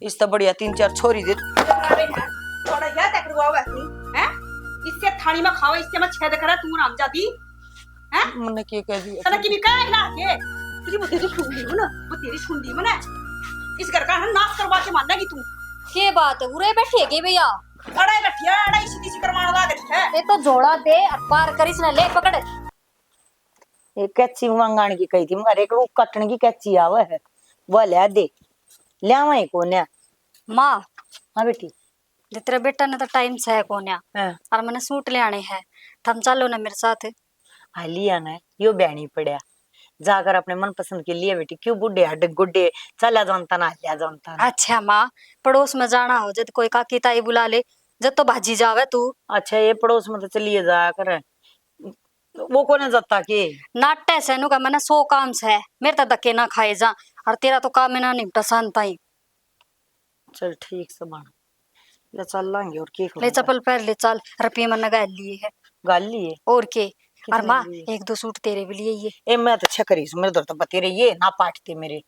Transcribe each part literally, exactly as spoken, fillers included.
इससे बढ़िया तीन चार छोरी दे। अरे है, थोड़ा यह तक रुआ हुआ तू, हैं? इससे थाली में खावा, इससे मैं छेद करा तू, हरामजादी, हैं? मैंने क्या कह दिया? तने की भी कह ना के? तेरी वो तेरी सुन ली हो ना, वो तेरी सुन ली हो ना। इस घर का ना नाश करवा के मानेगी तू। के बात है, उरे बैठे के भैया? अड़े बैठी है, अड़े इसी तीसी करवाने लाग रही है। ये तो झोला दे और पार कर इसने, ले पकड़। एक कैची मंगाने की कही थी, मगर एक रुख काटने की कैची आवे है, वो ले दे, ल्यावे कोन्या। माँ, हाँ बेटी। दे तेरे बेटा ने तो टाइम से है कोन्या। हाँ। और मैंने सूट ले आने हैं, थम चलो ना मेरे साथ। हाँ, लिया ना, यो बहनी पड़ा, जाकर अपने मनपसंद के लिए बेटी, क्यों बूढ़े हड्ड गुड्डे चला जानता ना, हल्या जानता ना। अच्छा माँ, पड़ोस में जाना हो जद कोई काकी ताई बुला ले, जद तो भाजी जावे तू। अच्छा, ये पड़ोस में तो चलिए जाया कर, वो कोने जाता के? नाटे से नु का मैंने सौ काम से, मेरे तो धक्के ना खाए जा, और तेरा तो काम में ना निपटा शांत आई। चल ठीक से बन, ले चल लांगे और के ले चप्पल पहन ले, चल। रुपये मैंने गाल लिए है। गाल लिए? और के? और कितने माँ, लिए? एक दो सूट तेरे भी लिए ये। ए, मैं तो छकरी सु, मेरे दर तो बतेरे ये ना पाटते मेरे।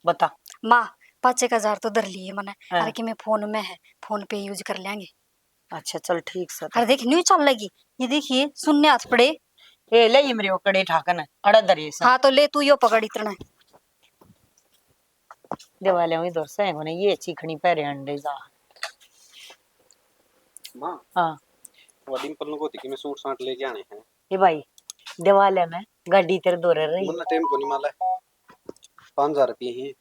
बता। माँ, पाँच एक हजार तो धर लिए मैंने। हाँ। अरे कि मैं फोन में है, फोन पे यूज कर लेंगे। अच्छा, चल ठीक से। अरे देख, न्यू चल लगी। ये देखिए, सुनने हाथ पड़े। ए, ले ये मेरे वो कड़े ठाकन, अड़ा धरे से। हाँ, तो ले तू यो पकड़ इतना। देवा ले, वही दर से है, उन्हें ये चीखनी पहरे अंडे जा। माँ, हाँ। वो डिम्पल ने को थी कि मैं सूट साट लेके आने हैं। ए भाई, देवा ले ना, गाड़ी तेरे दो रह रही। मुन्ना टाइम को नहीं माला है। पाँच हजार रुपये ही। आ,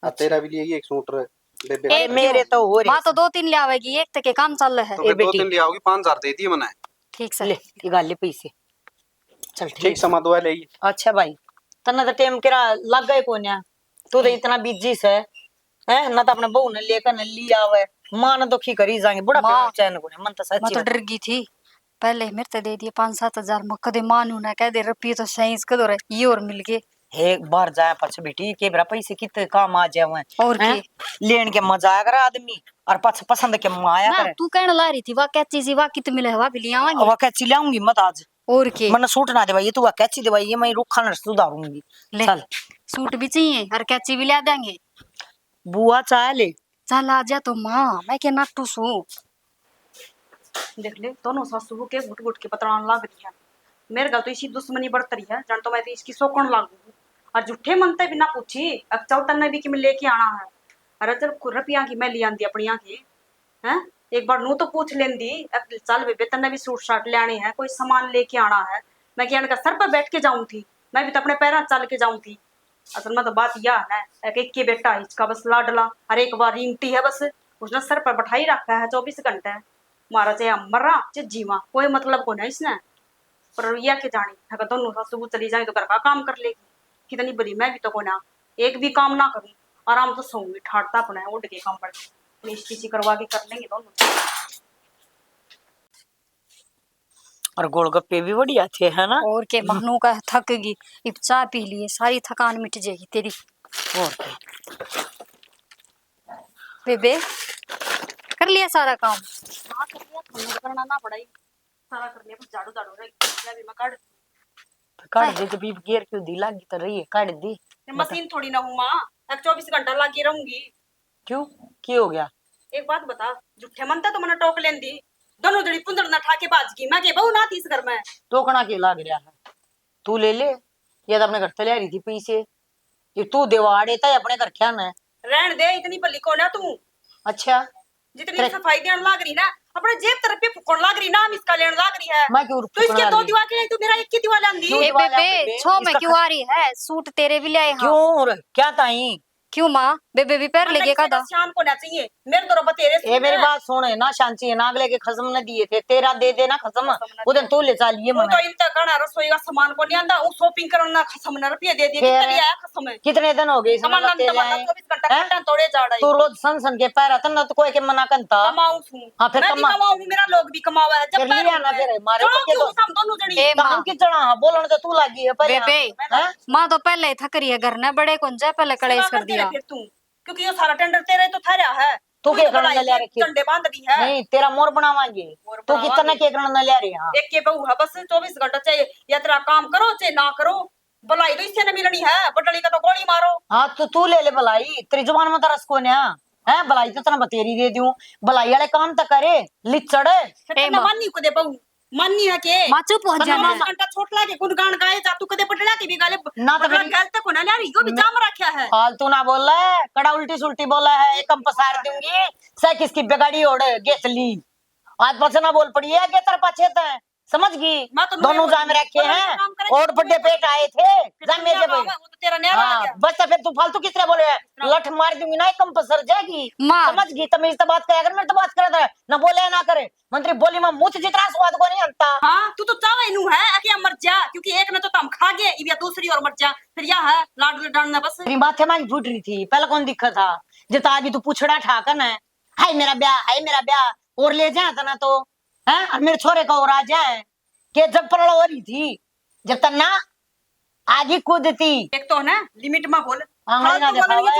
अच्छा। तेरा भी लिए एक सूट रे, बेबे। अरे, मेरे तो हो रहे माँ तो दो तीन ले आवेगी, एक तक के काम चल रहा है। तो ए फिर दो बेटी। तीन ले आओगी, पाँच हजार दे दिए मैंने। ठीक से। ले, ये गाल ले पैसे। चल ठीक। ठीक समा दो ले। अच्छा भाई, तन्ने तो टेम केरा लागे कोन्या, तू तो इतना बिजी से, हैं? ना तो अपने बहू ने लेकर न लिया आवे, माँ ने दुखी करी जाएंगे, बुढ़ा माँ, पे चैन कोने, मन तो मैं सच्ची तो बता। डर गई थी, पहले ही मेरे ते दे दिए पाँच सात हजार। मैं कदे मानू ना कह दे, रुपये तो सही कदो रहे, ये और मिल गए। एक बार जाए पाछे बेटी, के बेरा पैसे कितने काम आ जावे, और हैं? के? लेन के मजा आया करे आदमी, और पाछे पसंद के माया ना, करे। तू कहने ला रही थी, वाह कैची सी, वाह कित मिले, वाह भी ले आवांगे। वह कैची लाऊंगी मत आज। और के? मैंने सूट ना दिवाइए, तू वह कैची दिवाइए, मैं रुखा न सुधारूंगी। ले, चल। सूट भी चाहिए और कैची भी ला देंगे। बुआ चाह ले। चल आ जा तो माँ, मैं क्या नाटू सू। देख ले, दोनों सासू बहू के घुट घुट के बतलान लाग रही है। मेरे गल तो इसी दुश्मनी बढ़त रही है, जान तो मैं तो इसकी सोकण लाग गई। और झूठे मन ते भी ना पूछी, अब चल तन्ने भी कि मैं लेके आना है। अरे चल, कु-, रुपया की मैं ले आंदी अपनी आंखें, हैं? एक बार नू तो पूछ लेंदी, अब चल बेबे, तन्ने भी सूट साट ले आने हैं, कोई सामान लेके आना है। मैं क्या इनका सर पर बैठ के जाऊं थी, मैं भी तो अपने पैरां चल के जाऊं थी। असल में तो बात यह है ना, एक, एक के बेटा इसका बस लाडला, हर एक बार रीमटी है बस, उसने सर पर बैठाई रखा है चौबीस घंटे। मारा चाहे हम मरा, चाहे जीवा, कोई मतलब को नहीं इसने। पर यह के जानी, अगर दोनों सासू चली जाए तो घर का काम कर लेगी। कितनी बड़ी मैं भी तो कोना, एक भी काम ना करूं, आराम तो सोऊंगी ठाट अपने उठ के काम पर, इसी करवा के कर लेंगे दोनों। और गोलगप्पे भी बढ़िया थे, है ना? और के, मानू का थक गई, इब चाय पी लिए, सारी थकान मिट जाएगी तेरी। और क्या? बेबे, कर लिया सारा काम? हाँ, कर लिया, खाना तो करना ना पड़ा ही। सारा कर लिया, बस झाड़ू झाड़ू रह गया, अभी मैं काट काट दे तो भी गेर क्यों दी, लागी तो रही है, काट दी। ये मशीन थोड़ी ना हूँ माँ, अब चौबीस घंटा लागी रहूंगी। क्यों, की हो गया? एक बात बता, झूठे मन तो मैंने टोक लेंदी, दोनों जड़ी पुंदड़ ना ठा के भाज गई। मैं के बहू ना थी इस घर में। टोकना के लाग रहा है, तू ले ले, या तो अपने घर से ले रही थी पैसे, ये तू दिवाड़े था अपने घर क्या ना। रहन दे, इतनी भली कौन है तू? अच्छा, जितनी सफाई देन लाग रही ना, अपने जेब तरफ पे फुकन लाग रही, नाम इसका लेन लाग रही है। मैं क्यों तू इसके दो दिवा के नहीं, तू मेरा एक ही दिवा लांदी। क्यों ए दिवा बेबे, लांदी? छो में क्यों आ रही है? सूट तेरे भी ले आए हाँ। क्यों और क्या ताई? क्यों माँ, बेबे भी पहन लेके का दा। शान को ना चाहिए, मेरे तो रब तेरे ए, मेरी बात सुन, ना शांति है, ना अगले के खसम ने दिए थे, तेरा दे दे ना खसम, उधर तू ले चलिए। तो इनका घना रसोई का सामान को नहीं आंदा, वो शॉपिंग करन ना खसम ने रुपये दे दिए, कितने ले आया खसम है? कितने दिन हो गए इसने कमाना लत्ते ले आए? चौबीस घंटा कट्टा तोड़े जा रहा है। तू रोज सन सन के पैरा तन्ना तो कोई के मना कंता। कमाऊं हूं। हाँ, फिर मैं भी कमा। कमाऊं हूं, मेरा लोग भी कमावा है। जब फिर लिया ना, फिर मारे चलो पक्के क्यों दोस्त। हम दोनों जनी? ए तो माँ, हम की चढ़ा, हाँ, बोलन तो तू लागी है पहले। बेबे, हैं? माँ तो पहले ही थक रही है, घर ने बड़े कौन जा, पहले कलेश कर दिया। फिर तू, क्योंकि ये सारा टेंडर तेरा ही तो ठहरा है। तू तू के ही तो करने बनाई ले है, रखी? झंडे बांध दी है। नहीं, तेरा मोर बनावांगे। मोर तू बनावांगे। कितना के करने ले रहे हैं? एक के बहू है बस, चौबीस घंटा चाहे या तेरा काम करो चाहे ना करो, भलाई तो इससे न मिलनी है, बटली का तो गोली मारो। हाँ, तो तू ले ले भलाई, तेरी जुबान में तो रस कोन्या है। भलाई तो तने बतेरी दे दूं, भलाई वाले काम तो करे, लिचड़। फिर ए तन्ने माँ। मानी को दे बहू, मानी है के? माँ चुप हो तन्ने जाना। चौबीस घंटा छोटला के गुणगान गाए जा, तू कदे बटला के भी गाले ना तो बटला फिर गलत को ना ला रही, यो भी मैं जाम रखा है। फालतू ना बोला है, कड़ा उल्टी सुल्टी बोला है, एक हम पसार दूंगी, सै किसकी बिगाड़ी ओढ़ गेतली। आज पाछे ना बोल पड़ी है, के तेरे पाछे तै, समझ गई? मैं तो दोनों नूंहे जाम बोलूंगी, रखे हैं, काम करे और तो बड़े नूंहे पेट आए थे, फिर जामे जब। वो तो तेरा न्यारा आ हाँ, गया। बस तो फिर तू फालतू किस तरह बोले? इतना लठ मार दूंगी ना, एक हम पसर जाएगी। माँ। समझ गई? तमीज तो बात करे, अगर मेरे तो बात करे था, ना बोले ना करे। मंत्री बोली में मुझ जितना स्वाद को नहीं अंता। हाँ, तू तो चावे नू है कि या मर जा, क्योंकि एक ने तो तम खा गए, इब या दूसरी और मर जा, फिर या है लाड लडान ना बस। तेरी माथे में फूट रही थी, पहले कौन दिखा था? जब तो आगे तू पूछड़ा ठा कर ना, हाय मेरा ब्याह, हाय मेरा ब्याह, और ले जाया था ना तो, हैं? और मेरे छोरे का और आ जाए, के जब पलड़ हो रही थी, जब तक ना आगी कूदती। एक तो ना लिमिट में बोल। आंगली ना दिखावे।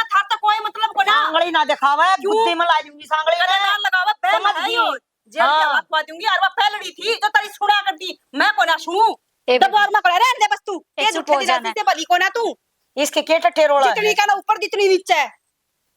थार तो कोई मतलब को ना। आंगली ना दिखावे, क्यों? बुद्धि में ला लूंगी सांगली में। ना लगावे, बैल समझ है गई? यो। जेल के हाथ पा दूंगी, और वो पहलड़ी थी जो तेरी सुना कर दी, मैं को ना सुनू। ए दबार में को रहन दे बस तू। ए ये चुप हो जाना। से भली को ना तू। इसके के टट्टे रोला जितनी है? का ना ऊपर जितनी नीचे।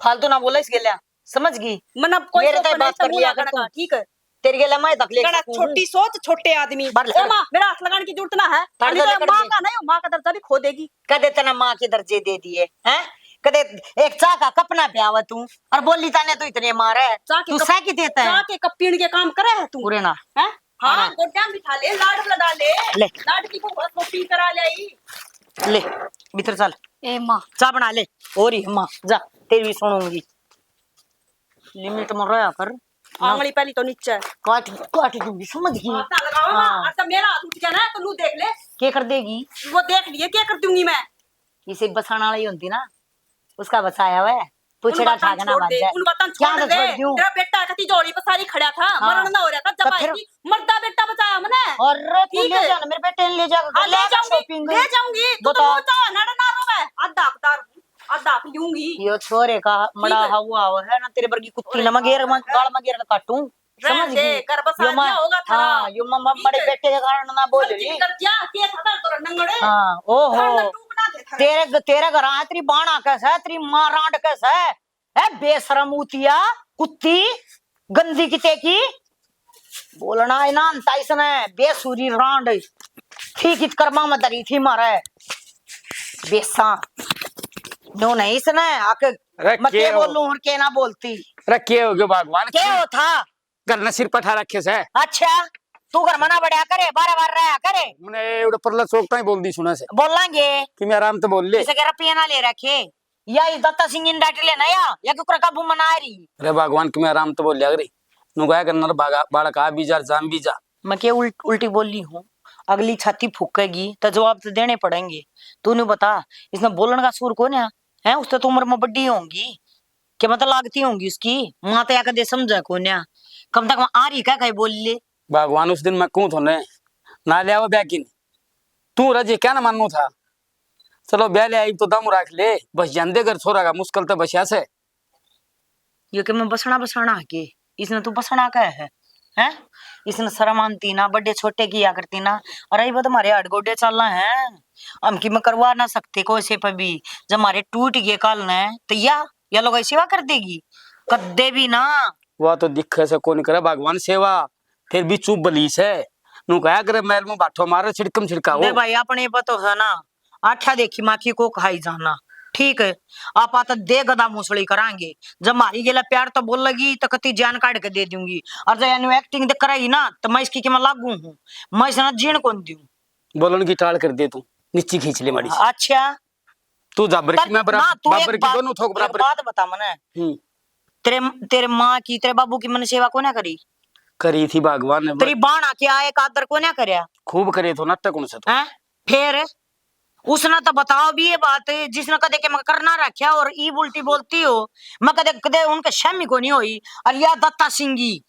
फालतू ना बोला इस गेल्या, समझ गई? मन अब कोई मेरे ताई बात कर लिया कर तू। ठीक है। तेरे गेल्या मैं तक ले सकूं। छोटी सोच, छोटे आदमी। ओ माँ, मेरा हाथ लगाने की जरूरत ना है। अभी तो माँ का नहीं, माँ का दर्जा भी खो देगी। कदे तने माँ के दर्जे दे दिए हैं? कदे एक चाह का कप ना प्यावे तू, और बोली ताने तू इतने मारे। तू सह की देता है? चाह के कप पीने के काम करे है तू। पूरे ना। हैं? हाँ, हाँ। गोड्डा में बिठा ले, लाड लगा ले। ले। लाड की को बहुत पी करा ले आई। ले, भीतर चल। ए माँ। चाह बना ले। और ही माँ, जा, तेरी भी सुनूंगी। लिमिट में रहा कर। आंगली पहली तो नीचे। काट, काट दूंगी, समझ गई? हाथ ना लगाओ ना, हाँ। अच्छा मेरा हाथ उठ गया ना तो नू देख ले। के कर देगी? वो देख लिए, क्या कर दूंगी मैं? इसे बसाना वाली होती ना, उसका बसाया हुआ है। पूछड़ा ठाकना बन जाए। उन बातां छोड़ दे। तेरा बेटा कति जोड़ी पर सारी खड़ा था, हाँ। मरण ना हो रहा था, जब तो फिर आएगी, मर्दा बेटा बचाया मने। और तू ले जा ना, मेरे बेटे ने ले जा, हाँ, ले जाऊंगी, shopping। ले जाऊंगी, तू तो बता। मुंह चाहा ना, ना रोवे, आधा हकदार हूँ। आधा आप लूंगी। यो छोरे का मड़ा हवा है ना, तेरे वर्गी कुत्ती ना मगेर, गाल मगेर का काटूं। समझ गई? घर बसा दिया होगा थारा। हाँ, यो मम्मा बड़े बेटे के कारण ना बोल रही। कर दिया, के था तो नंगड़े। हाँ, ओहो। तेरे, तेरे घर आ, तेरी बाणा कैसा है, तेरी माँ रांड कैसा है? ए बेशरम उतिया, कुत्ती, गंदी किते की। बोलना है ना अंता इसने, बेसुरी रांड। ठीक इत कर्मा में धरी थी मारे। बेसा। नो नहीं इसने, आके अरे मैं के के हो? बोलूं और के ना बोलती। अरे के हो गयो भगवान? के हो था? घर ने सिर पठा रखे से। अच्छा, तू घर मना बढ़िया करे, बारह बार रहा करे। मने एवढे परला चौक ताई बोल दी सुना से। बोलांगे। कि मैं आराम तो बोल ले। किसे के रुपये ना ले रखे। या इस दत्ता सिंह इन डाटी लेना या, या क्यों कर काबू मना रही? अरे भगवान, कि मैं आराम तो बोल लिया करे। नु गाया करना रे बागा-, बालक आ भी जा, जाम भी जा। मैं के उल्ट-, उल्टी बोली हूँ? अगली छाती फूकेगी तो जवाब तो देने पड़ेंगे। तू न्यू बता, इसने बोलने का सूर कौन है? हैं, उससे तो उम्र में बड़ी होंगी। के मतलब लागती होंगी उसकी माँ, तो या कदे समझा कोन्या। कम तक आ रही कह कहे बोल ले। भगवान उस दिन मैं कहूँ थोने ना ले आवा ब्याह की नहीं। तू रजे क्या ना मानू था। चलो ब्याह ले आई तो दम रख ले, बस जांदे घर छोरा का मुश्किल तो बस्या से। यो के मैं बसना बसाना के, इसने तू बसना कह है, हैं? इसने शर्म आती ना, बड़े छोटे किया करती ना। अरे ये तो हमारे हड गोडे चाला हैं, हम की मैं करवा ना सकते कोई से पे भी। जब हमारे टूट गए काल ने तो या या लोग सेवा कर देगी? कद्दे भी ना। वह तो दिखे से कौन करे भगवान सेवा, फिर भी चुप बली से। नु कहा करे, मैल में बाठो मारे, छिड़कम छिड़काओ। दे भाई, अपने पे तो है ना, आख्या देखी माखी को खाई जाना। ठीक है, आपा तो दे गदा मूसली करांगे। जब मारी गेला प्यार तो बोल लगी तो कती जान काट के दे दूंगी। और जब यानी एक्टिंग दे कराई ना, तो मैं इसकी कीमत लागू हूँ, मैं इसना जीण कौन दूं। बोलन की टाल कर दे तू, नीचे खींच ले माड़ी सी। अच्छा, तू जाबर की, मैं बराबर, ना, तू बाबर की, बात, दोनों थोक बराबर। बात बता मने। हम्म। तेरे, तेरे माँ की, तेरे बाबू की मन सेवा कोन्या करी? करी थी भगवान ने। तेरी बाणा क्या एक आदर कोन्या करया? खूब करे तो नाटक उनसे तो। हैं? फिर उसने तो बताओ भी ये बात, जिसने कदे के मैं करना रखा और ईब उल्टी बोलती हो, मैं कदे, कदे उनके शामी को नहीं होई। और या दत्ता सिंगी,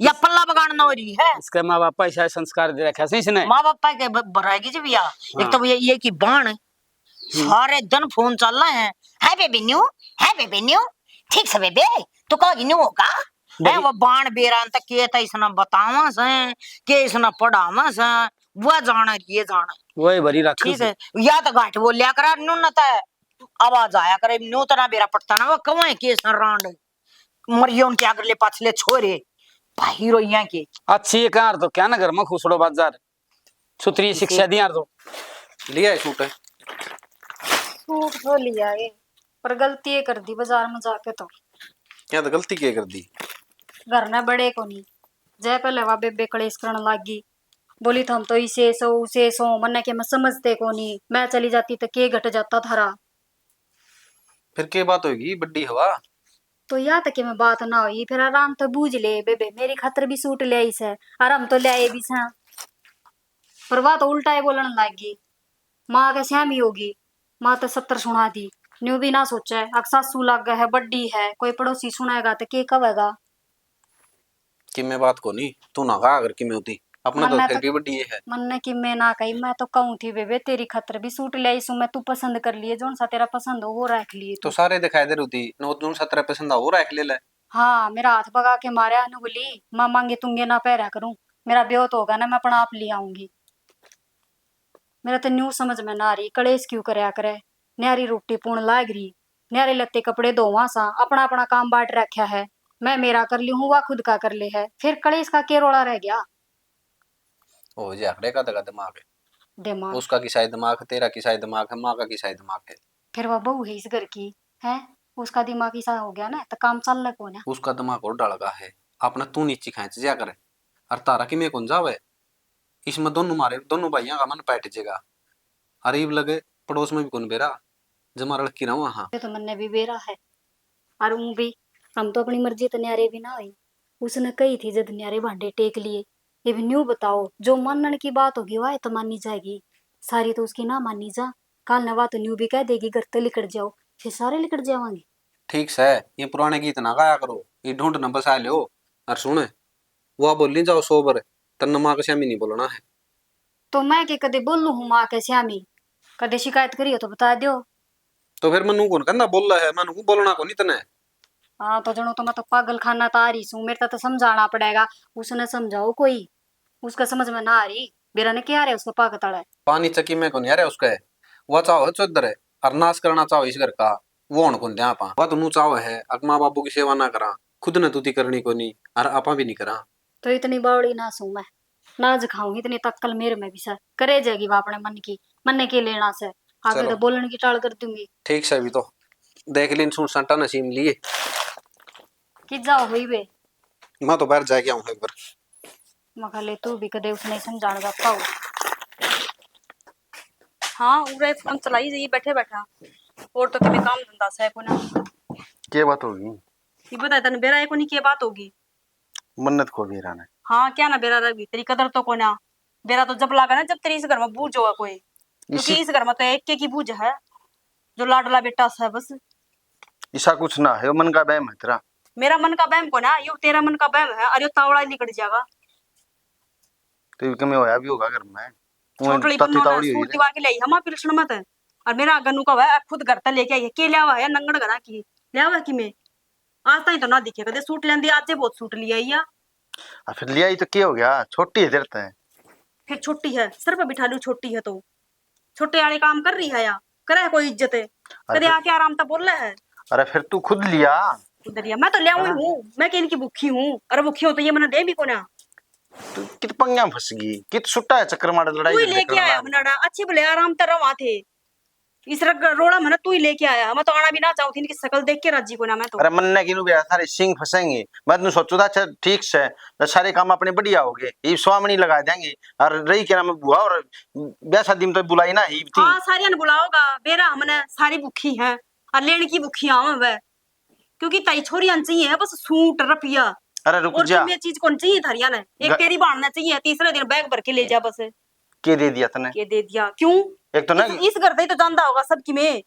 या पल्ला बगाड़ना हो रही है। इसके माँ बाप ऐसा संस्कार दे रखा से इसने। माँ बाप के ब-, बराएगी जी भैया। एक हाँ। तो भैया ये की बाण, हम्म। सारे दिन फोन चल रहे हैं, "hi baby new, hi baby new, ठीक से बेबे, तू कहोगी न्यू होगा?" है वो बाण बेरान तक के था, इसने बतावा से, के इसने पढ़ावा से, वो जाना है, ये जाना है। वही भरी रख ठीक उसे। है, या तो घाट बोलिया करा, न्यू न तो आवाज आया करे, न्यू तो ना बेरा पड़ता ना, वो कौन है के सर रांड, मरियो उनके अगले पाछले छोरे, भाई रोइया के। अच्छी कार तो क्या ना घर में खुसड़ो बाजार, सुतरी इसे शिक्षा दिया तो। लिया है सूट? सूट तो लिया है, पर गलती ये कर दी बाजार में जाके तो। क्या तो गलती के कर दी? घर ने बड़े को नहीं, जय पहले वा बेबे कलेश करण लाग गई, बोली, "थम तो इसे सो, उसे सो, मन्ने के मैं समझते कोनी, मैं चली जाती तो के घट जाता थारा?" फिर के बात होगी, बड्डी हवा? तो या तो के मैं बात ना हुई, फिर आराम तो बूझ ले, बेबे मेरी खातर भी सूट ले आई से, और हम तो ले आए भी सा। पर वह तो उल्टा ही बोलण लाग गई, "माँ के स्यामी होगी, माँ तो सत्तर सुना दी, न्यू भी ना सोचे, अक सासू लागे है, बड्डी है, कोई पड़ोसी सुनेगा तो के कहेगा?" किमे बात को नहीं, तू ना कहा अगर किमे होती, अपना तो मन्ने फिर तो, भी बड़ी ये है। मन्ने किमे ना कही, मैं तो कहूँ थी, "बेबे, तेरी खातर भी सूट ले आई सूं मैं, तू पसंद कर लिए, जोन सा तेरा पसंद हो, वो रख लिए तो तू।" सारे दिखाई दे रही थी, नो जोन सा तेरा पसंद हो, वो रख ले ले। हाँ, मेरा हाथ भगा के मारा, नु बोली, "मैं मांगे तुंगे ना पहरा करूं, मेरा ब्योह तो होगा ना, मैं अपना आप ले आऊंगी।" मेरा तो न्यू समझ में ना आ रही, कलेश क्यों करया करे, न्यारी रोटी पूण लाग रही, न्यारे लत्ते कपड़े धोवा सा, अपना अपना काम बांट रखा है, मैं मेरा कर ली हूँ, वह खुद का कर ले है, फिर कलेश का के रोला रह गया? ओ झाकड़े का दगा दिमाग है। दिमाग। उसका किसा है दिमाग, तेरा किसा है दिमाग है, माँ का किसा है दिमाग है। फिर वह बहू है इस घर की, है, उसका दिमाग इसा हो गया ना, तो काम चल को ना। उसका दिमाग और डल गया है, अपना तू नीचे खेच जा करे, और तारा कि मैं कौन जावे, इसमें दोनों मारे, दोनों भाइयों का मन पैट जेगा। अरे इब लगे पड़ोस में भी कौन बेरा, जमा रल की रहा हाँ। ये तो मन्ने भी बेरा है। और ऊं भी, हम तो अपनी मर्जी तो न्यारे भी ना हुई। उसने कही थी जद न्यारे भांडे टेक लिए। इब न्यू बताओ, जो मानण की बात होगी, वह तो मानी जाएगी। सारी तो उसकी ना मानी जा। काल ने वह तो न्यू भी कह देगी, "घर ते लिकड़ जाओ", फिर सारे लिकड़ जावांगे। ठीक सै, ये पुराने गीत ना गाया करो, ये ढूंढ न बसा लो। और सुन, वा बोली जाओ सौ बर, तन्ने माँ के स्यामी नहीं बोलना है। तो मैं के कदे बोलूं हूँ माँ के स्यामी? कदे शिकायत करी हो तो बता दो। तो फिर मन्नू कौन कहना बोल है, मन्नू को बोलना को नहीं तने। हाँ, तो जणो तो मैं तो पागल खाना तो आ रही सूं, मेरे तो, तो समझाना पड़ेगा। उसने समझाओ कोई, उसका समझ में ना आ रही, बेरा ने क्या रहे उसका पागल तड़ा है। पानी चकी में को नहीं आ रहा उसका, वो चाहो चौधर है, और नाश करना चाहो इस घर का, वो होण कौन द्या पां। वा तो नू चावे है, अक माँ बाबू की सेवा ना करा, खुद ने तुती करनी कोनी, अर आपा भी नहीं करा। तो इतनी बावली ना सूं मैं, ना जखाऊं इतनी तक्कल मेरे में भी सै। करे जाएगी वा अपने मन की, मन्ने के लेना सै, आगे चलो। तो बोलण की टाल कर दूंगी। ठीक सै, भी तो देख लीन, सुन संटा ने सीम लिए। कि जाओ हुई बे। मैं तो बाहर जाके आऊं एक बार। मखा ले तू भी कदे उसने समझाण जाता हो। हाँ, उरे फोन चलाई जाइए बैठे बैठा। और तो कभी काम धंधा से कोना। के बात होगी? ये बता तने बेरा है कोनी के बात होगी? मन्नत को बेरा ने। हाँ, क्या ना बेरा रही, तेरी कदर तो कोना। बेरा तो जब लागा ना जब तेरी इस घर में बूझ होगा कोई। क्योंकि इसी इस घर में तो एक के की बूझ है, जो लाडला बेटा से बस। इसा कुछ ना है, मन का बहम है तेरा। मेरा मन का बहम को ना, यो तेरा मन का बहम है, और यो तावड़ा निकल जाएगा। तो इब कमी होया भी होगा घर में। छोटली ताती बन्नो ना तावड़ी हुई सूट रे। दिवा के लाई हम पिलसण मत। और मेरा गन्नू का है, खुद घर तक लेके आई है। के लियावा है नंगड़ घरा की? लियावा कि मैं? आज ताई तो ना दिखे, कदे सूट लेंदी, आज बहुत सूट लिया या। आ, फिर लिया ही तो के हो गया? छोटी है तेरे ते। फिर छोटी है, सर पे बिठा लूं, छोटी है तो। छोटे वाले काम कर रही है या? करे है कोई इज्जत है? अरे कदे फिर आके आराम तो बोल है? अरे फिर तू खुद लिया। खुद लिया? मैं तो लिया हुई हाँ। हूँ, मैं के इनकी भूखी हूँ। अरे भूखी हो तो ये मना दे भी कोना। तू कित पंगा फंस गई, कित सुट्टा है चक्कर मार लड़ाई तू ही झगड़े लेके करने आया लाग। मनाड़ा, अच्छे भले आराम तो रवा थे। इस रग-, रोड़ा मना तू ही लेके आया, मैं तो आना भी ना चाहूँ थी, इनकी शकल देख के राजी कोना मैं तो। अरे मन्ने किनू भी सारे सिंग फंसेंगे, मैं तो सोचू था, अच्छा ठीक से, तो सारे काम अपने बढ़िया हो गए, ये स्वामणी लगा देंगे। और रही क्या नाम है, बुआ और ब्याह शादी में तो बुलाई ना ही थी। हाँ, सारियां ने बुलाओगा, बेरा हमने सारी भूखी हैं, और लेने की भूखी आवे वह। क्योंकि ताई छोरियां चाहिए है बस सूट रुपया। अरे रुक और जा। कितनी चीज कौन चाहिए थारियां ने? एक ग- तेरी बाण ने चाहिए, तीसरे दिन बैग भर के ले जा बस। के दे दिया तने? के दे दिया? क्यों? एक तो ना इस, इस घर से ही तो जानता होगा सब कि मैं,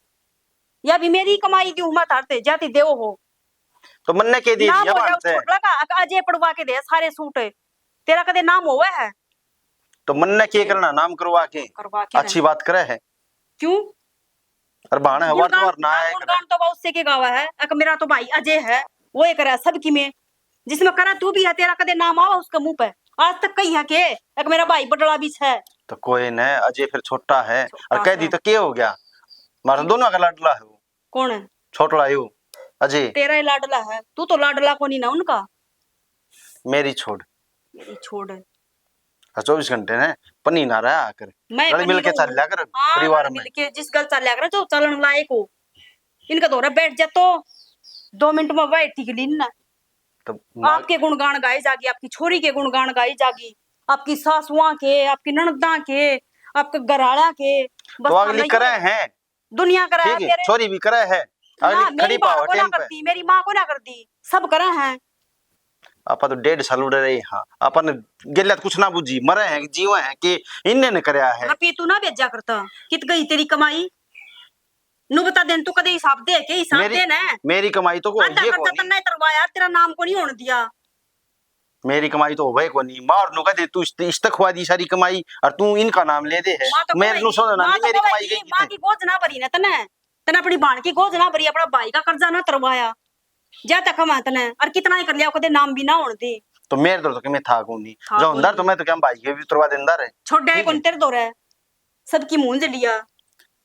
या भी मेरी कमाई दी हूँ मैं थारते, जाती देव हो। तो मन्ने के दे नाम दिया हो जाओ बाण से? छोटला का, अक-, अजय पड़वा के दे सारे सूट, तेरा कदे नाम होवे है? तो मन्ने के करना नाम करवा के? करवा के अच्छी ना। बात करे है। क्यों? अरे भाण है, वा गुणगान, तो और ना हाँ, है गुणगान तो वा उससे के गावा है, अक मेरा तो भाई अजय है, वो ये करे सब कि मैं, जिसमें करा तू भी है, तेरा कदे नाम आवा उसके मुंह पे? आज तक कही है के, अक मेरा भाई बडला भी है, तो कोई ना, अजय फिर छोटा है। और छोटा कह दी सा। तो के हो गया? मारा दोनों का लाडला है वो। कौन है? छोटला यो, अजय। तेरा ही लाडला है, तू तो लाडला कोनी ना उनका। मेरी छोड़। मेरी छोड़। हाँ, चौबीस घंटे ने पनी ना रहा कर। मैं रल पनी मिल के रहूं। चल लिया कर हाँ, परिवार रल में। मिल के जिस गल चल लिया कर, जो चलन लायक हो। इनका धोरा बैठ जा तो दो मिनट में वह ठीक लीन ना। तो मार- आपके गुणगान गाए जागी, आपकी छोरी के गुणगान गाए जागी, आपकी सासुआ के, आपकी ननदा के, आपके घराला के। बस तो अगली थाने करे ये हैं। दुनिया करे ठीक है, है, तेरे छोरी भी करे है। ना, अगली मेरी खड़ी माँ पाओ को ना टाइम पे। करती, मेरी माँ को ना करती, सब करे हैं। आपा तो डेढ़ साल उड़े रहे, हाँ, अपन गेल्या तो कुछ ना बुझी, मरे हैं, जीवे हैं कि इनने ने करया है। रुपये तू ना भेजा करता, कित गई तेरी कमाई? नु बता दे, तू कदे हिसाब दे के हिसाब मेरी, दे ना। मेरी कमाई तो कोई आधा ये कर्जा कोनी। तन्ने तरवाया, तेरा नाम को नहीं होने दिया। मेरी कमाई तो होवे कोनी। मार नु कह दे, तू इस, इस तक खुआ दी सारी कमाई और तू इनका नाम ले दे है। माँ तो मेरे कहवेगी, नु सोना ना, माँ तो मेरी कमाई कहवेगी, गई माँ कितने? की गोज ना भरी ना तने, तने अपनी बाण की गोज ना भरी, अपना भाई का कर्जा ना तरवाया। जा तक हम तने और कितना ही कर लिया, कदे नाम भी ना होने दे। तो मेरे तो, तो मैं था कोनी। था जो अंदर कोनी। तो मैं तो क्या भाई के भी उतरवा देंदा रे। छोड़े ठीक कौन है। तेरे दो रे, सबकी मुंह जलिया।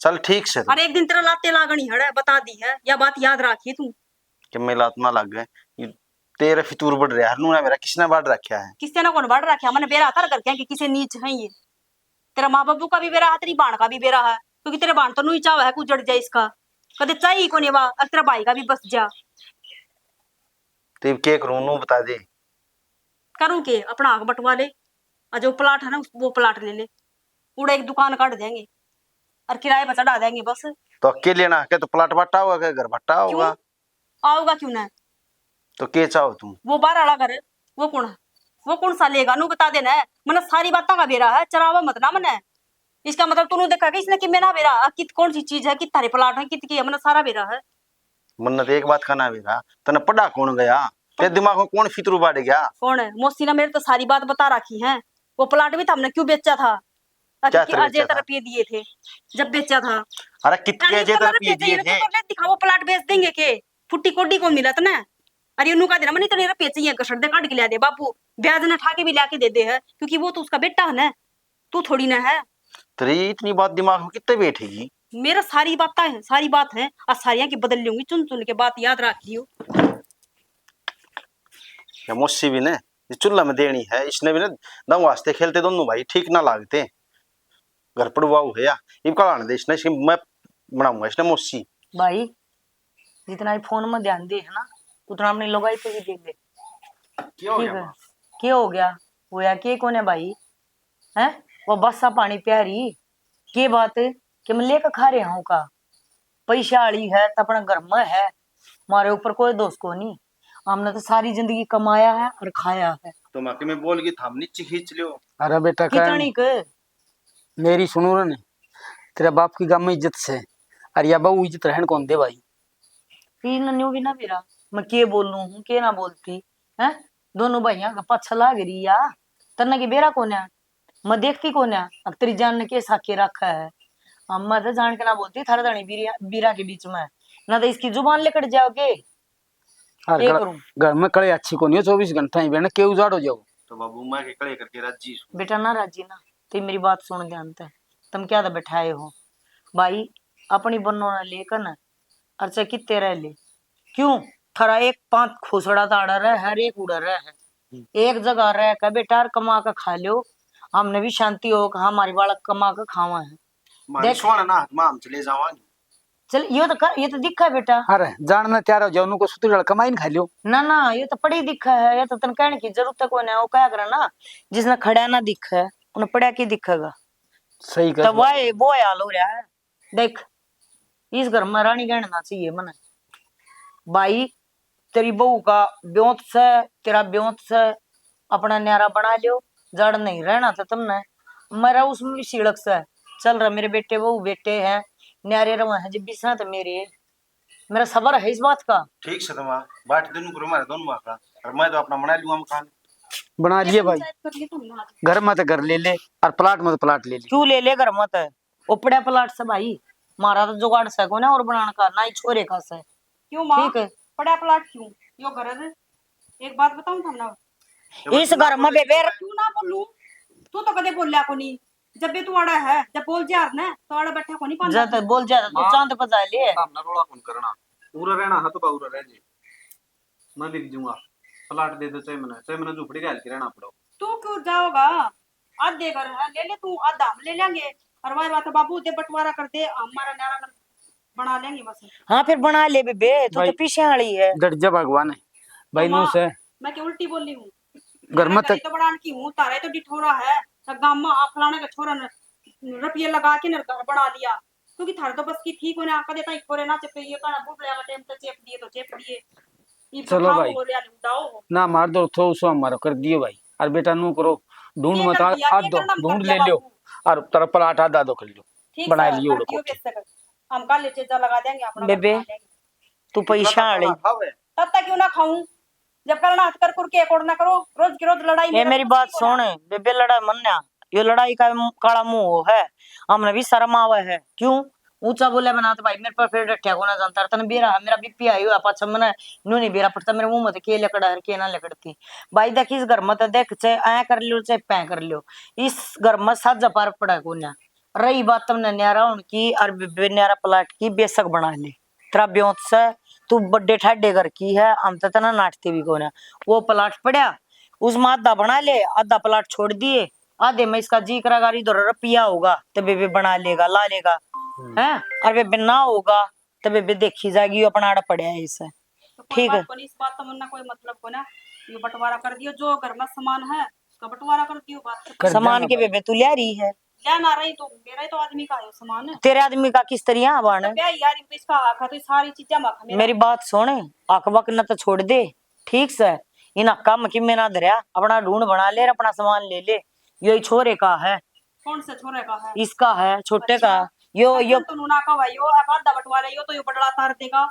चल ठीक से। और एक दिन तेरा लाते लागनी हड़े, बता दी है, या बात याद रखिए तू। कि मैं लात ना लग गए। ये तेरे फितूर बढ़ रहा है, नूना मेरा किसने बढ़ रखा है? किसने ना कौन बढ़ रखा? मैंने बेरा था कर क्या कि किसे नीच है ये। तेरा माँ बाबू का भी बेरा है, तेरी बाण का भी बेरा है, क्योंकि तेरे बाण तो नू ही चावा है, कुछ जड़ जाए इसका। कदे चाही ही कोनी वा, और तेरा भाई का भी बस जा। तो इब के करूँ, नू बता दे। करूँ के, अपना हक बंटवा ले, और जो प्लाट है ना, उस, वो प्लाट ले ले, उड़ा एक दुकान काट देंगे और किराए पर चढ़ा देंगे बस। तो अकेले ना के तो प्लाट बट्टा होगा, के घर बट्टा होगा? क्यों? आओगा क्यों ना? तो के चाहो तुम? वो बाहर वाला घर, वो कौन, वो कौन सा लेगा? नू बता देना है, मैंने सारी बातों का बेरा है, चरावा मत ना मने। इसका मतलब तूने देखा कि इसने कि मैं ना बेरा, आ, कित, कौन सी चीज है, कित थारे प्लाट है, कित की है, मैंने सारा बेरा है। मन्ने तो एक बात का ना बेरा, तने पढ़ा कौन गया? तेरे दिमाग में कौन फितरू बाढ़ गया? कौन है? मौसी ने मेरे तो सारी बात बता रखी है। वो प्लाट भी तो हमने क्यों बेचा था? ताकि क्या कि अजय तरह रुपये दिए थे, जब बेचा था। अरे कितने अजय तरह रुपये दिए थे? तो दिखा, वो प्लाट बेच देंगे के? फुट्टी कोडी को मिलत ना। अरे उन्होंने कहा देना, मने इतने रुपये चाहिए, घसट दे, काट के लिया दे बापू, ब्याज ना ठा के भी लिया के दे दे है, क्योंकि वो तो उसका बेटा है ना, तू थोड़ी ना है। तेरी इतनी बात दिमाग में कितने बैठेगी? मेरा सारी बात है, सारी बात है, और सारियां की बदल लूंगी, चुन चुन के बात याद रख लियो। या मौसी भी ने ये चूल्हा में देनी है, इसने भी ना दम वास्ते खेलते दोनों भाई ठीक ना लागते। घर पड़वाऊ है या इब का आने दे इसने, इसकी मैं बनाऊंगा इसने मौसी। भाई, जितना ही फोन में ध्यान दे है ना, उतना अपनी लुगाई पे भी दे दे। क्या हो गया माँ? क्या हो गया? होया के कोने भाई? हैं? वो बस्सा पानी प्यारी, के बात? के मैं लेकर खा रहा हूँ का? पैसा आली है तो अपना घर में है, मारे ऊपर कोई दोष को नहीं। हमने तो सारी जिंदगी कमाया है और खाया है। तो माँ के मैं बोल के थाम नीचे खींच लियो। अरे बेटा, कितनी के? मेरी सुनो ना, तेरा बाप की गाम में इज्जत से, और या बहू इज्जत रहन कौन दे भाई? फिर न न्यू भी ना बेरा, मैं के बोलूं हूँ, के ना बोलती, हैं? दोनों भाइयां का पाछा लाग रही या, तन्ने की बेरा कोन्या, मैं देखती कोन्या, अब तेरी जान ने के साके रखा है। हम मैं तो जान के ना बोलती, थारे धनी बीरा, बीरा के बीच में, ना तो इसकी जुबान लिकड़ जाओगे। और के घर, करूं? घर में कले अच्छी कोनी हो, चौबीस घंटा ही बहन के उजाड़ हो जाओ। तो बाबू, मैं के कले करके राजी हूँ। बेटा ना राजी ना, तो मेरी बात सुन ध्यान तै। तुम क्या तो बैठाए हो भाई, अपनी बन्नों ने लेकर ना, और चाहे कितने रह ले, क्यों? थारा एक पांच खोसड़ा तो आड़ा रह, हर एक उड़ा रह है। हम्म। एक जगह रह के बेटा और कमा के खा लो, हमने भी शांति हो कि हमारी बालक कमा के खावा है। मारे देख। सोना ना हाथ में हम चले जावांगे। चल, यो तो कर, ये तो दिखा है बेटा। अरे, जान में तैयार हो जाओ, उनको सुतरी वाला कमाई न खा लियो। ना, ना, ये तो पढ़ी दिखा है, ये तो तन कहने की जरूरत है कोने, वो कहा करे ना, जिसने खड़ा ना दिखे, उन्हें पढ़ा के दिखेगा। सही कर तो दिया। वाह, वो हाल हो रहा है। देख, इस घर में रानी कहना चाहिए मने। भाई, तेरी बहू का ब्योंत से, तेरा ब्योंत से, अपना न्यारा बना लियो, जड़ नहीं रहना था तुमने। मेरा उसमें भी सीलक से, चल रहा, मेरे बेटे बहू बेटे हैं, न्यारे रवा हैं, जब भी साथ मेरे, मेरा सबर है इस बात का। ठीक से तुम बांट देनु करो मारे दोनों आखड़ा, और मैं तो अपना बना लूंगा मकान। बना लिए भाई, पंचायत कर ली तुमने आज। घर मत घर ले ले, और प्लाट मत प्लाट ले ले। क्यों ले ले घर मत? ओपड़ा प्लाट से भाई, मारा तो जुगाड़ से कोने और बनाने का, ना ही छोरे का से। क्यों माँ? ठीक है। पड़ा प्लाट क्यों? यो घर है। एक बात बताऊं थमने? इस घर में बेबे क्यों ना बोलूं? तू तो कदे बोल्या कोनी। जब भी तू आड़ा है, जब बोल जा ना, तो आड़ा बैठा को नहीं पाना। जा तो बोल जा, तू माँ, चांद पर जा ले। सामने रोला कौन करना? उरा रहना है तो बा उरा रह जे। मैं बिक जाऊंगा। प्लाट दे दो, चाहे मने, चाहे मने झोपड़ी का हल्के रहना पड़ो। तू क्यों जाओगा? आधे घर है, ले ले तू, आधा हम ले लेंगे। और वही बात है, बाबू दे बंटवारा कर दे, हमारा न्यारा कर बना लेंगे बस। हाँ, फिर बना ले बेबे, तू तो भाई, पीछे वाली है। डट जा भगवान है। भाई, तो नू माँ, से मैं क्या उल्टी बोली हूँ? घर में मैं तक तो बनान की हूँ, तारा ही तो डिठोरा है। तो गाम में आप फलाने का छोरा ने रुपये लगा के ने घर बना लिया, क्योंकि थारे तो बस की ठीक होने आका देता ही खोरे ना चेपे, ये कहना बुढ़िया का टाइम तो चेप दिए तो चेप दिए। ये चलो बताओ, भाई। हो लिया, उठाओ। ना मार दो, थो उसो हमारा कर दियो भाई। और बेटा नू करो, ढूंढ ये मत कर आ-, दिया, आ ये दो, करना मत ढूंढ कर ले दिया लियो। बाबू। और तेरा प्लाट आधा दो कर लियो, ठीक बना है, लियो कर उड़को। दियो बेशक। हम कल ये चीजा लगा देंगे, अपना बेबे, बना लेंगे। तू कितना पैसा तक वाली। ना खावे? तब तक क्यों ना खाऊं? जब करना हाथ कर कुर के एक और ना करो, रोज की रोज लड़ाई ए, मेरे मेरी को बात सीखो ना। सुन, बेबे लड़ा मन ना, यो लड़ाई का काला मुंह है, हमने भी शर्म आवे है। क्यों ऊंचा बोले बना तो भाई मेरे पर फिर डटिया को ना जानता, तने बेरा है, मेरा बीपी आई हुआ पाछा मने न्यू नहीं बेरा पड़ता, मेरे मुंह में तो के लकड़ा है, के ना लकड़ती। भाई देख, इस घर में तो देख, चाहे ऐ कर लियो, चाहे पै कर लियो, इस घर में साझा पार पड़ा कोन्या। रही बात तुमने न्यारा होने की और बे-, बे-, न्यारा प्लाट की, बेशक बना ले, तेरा ब्योंत से, तू बड्डे ठाडे घर की है, हम तो तना नाटते भी कोना। वो प्लाट पड़ा, उसमें आधा बना ले, आधा प्लाट छोड़ दिए, आधे में इसका जी करागा, इधर रुपया होगा तो बेबे बना लेगा, ला लेगा, हम्म। हैं? और बेबे ना होगा तो बेबे देखी जाएगी, यो अपना आड़ा पड़ा है इसे। तो कोई ठीक बात है। कोनी, इस बात तो मन्ना कोई मतलब कोना, यो बंटवारा कर दियो, जो घर में सामान है उसका बंटवारा कर दियो, बात खत्म। कर सामान देंगे के भाई। बेबे तू ले रही है? ले ना रही तो मेरा ही तो आदमी का है सामान। तेरे आदमी का किस तरिया बाण? इसका ब्याह यार, इनको इसका हक है, तो सारी चीजें हक मेरा। मेरी बात सुन, हक वक न तो छोड़ दे, ठीक से? इन हक्का में किमे ना धरया, अपना ढूंढ बना ले, अपना सामान ले ले, यो ही छोरे का है। कौन से छोरे का है? इसका है, छोटे अच्छा। का। यो, यो तो नूना का भाई, यो आधा बंटवारा, यो तो यो बटला तार देगा।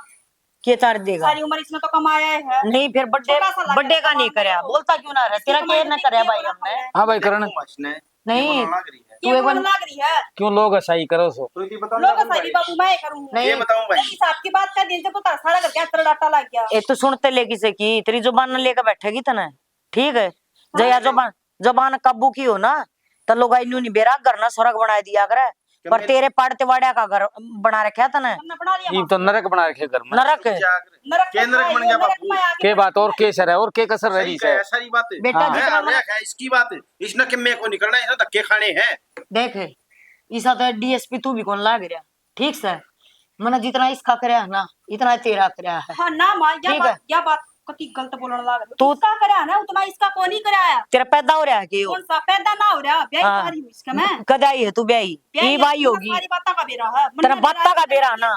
के तार देगा? सारी उम्र इसने तो कमाया है। नहीं, फिर बर्थडे, छोटा सा लगा, बर्थडे का नहीं करया, बोलता क्यों ना रहा? तेरा के ना करया भाई हमने? हाँ भाई, करण। नहीं, ये बोलने लग रही है। क्यों लोग हंसाई करो सो? तो ये बताओ लोग ना हंसाई भाई। बाबू मैं करूँ। नहीं। ये बताऊं भाई। इस आपकी बात का दिल से पता सारा घर के अंदर डाटा लग गया। ए, तू सुनते ले किसे की, तेरी जुबान न लेकर बैठेगी तने, ठीक है? हाँ। जया जुबान, जुबान काबू की हो ना, तो लोग न्यू नहीं बेरा घर ना स्वर्ग बना दिया करे। पर मेरे तेरे पाड़ते वाड़ा का घर बना रखा तने। हमने बना लिया ये तो नरक बना रखे घर में। नरक। नरक के तो नरक बन गया बापू। के बात और के सर है और के कसर रह रही है? सारी बात है। बेटा हाँ। जितना है, इसकी बात है। इसने किम्मे को निकलना है, इसने धक्के खाने हैं। देख, इसा तो डीएसपी तू भी कौन लाग रहा, ठीक से? मैंने जितना इसका करया है ना, इतना तेरा करया है। हाँ ना माँ, या ठीक बात, है। या बात कति गलत बोलण लाग रही। तू इसका करया है ना, उतना इसका को नहीं करया है। तेरा पैदा हो रहा है कि यो? कौन सा पैदा ना हो रहा? ब्याही हाँ। तो आ रही हूँ इसका मैं। कद आई है तू ब्याही? ब्याही की है, बाई होगी? सारी बातों का बेरा है। तेरा बातों का बेरा ना।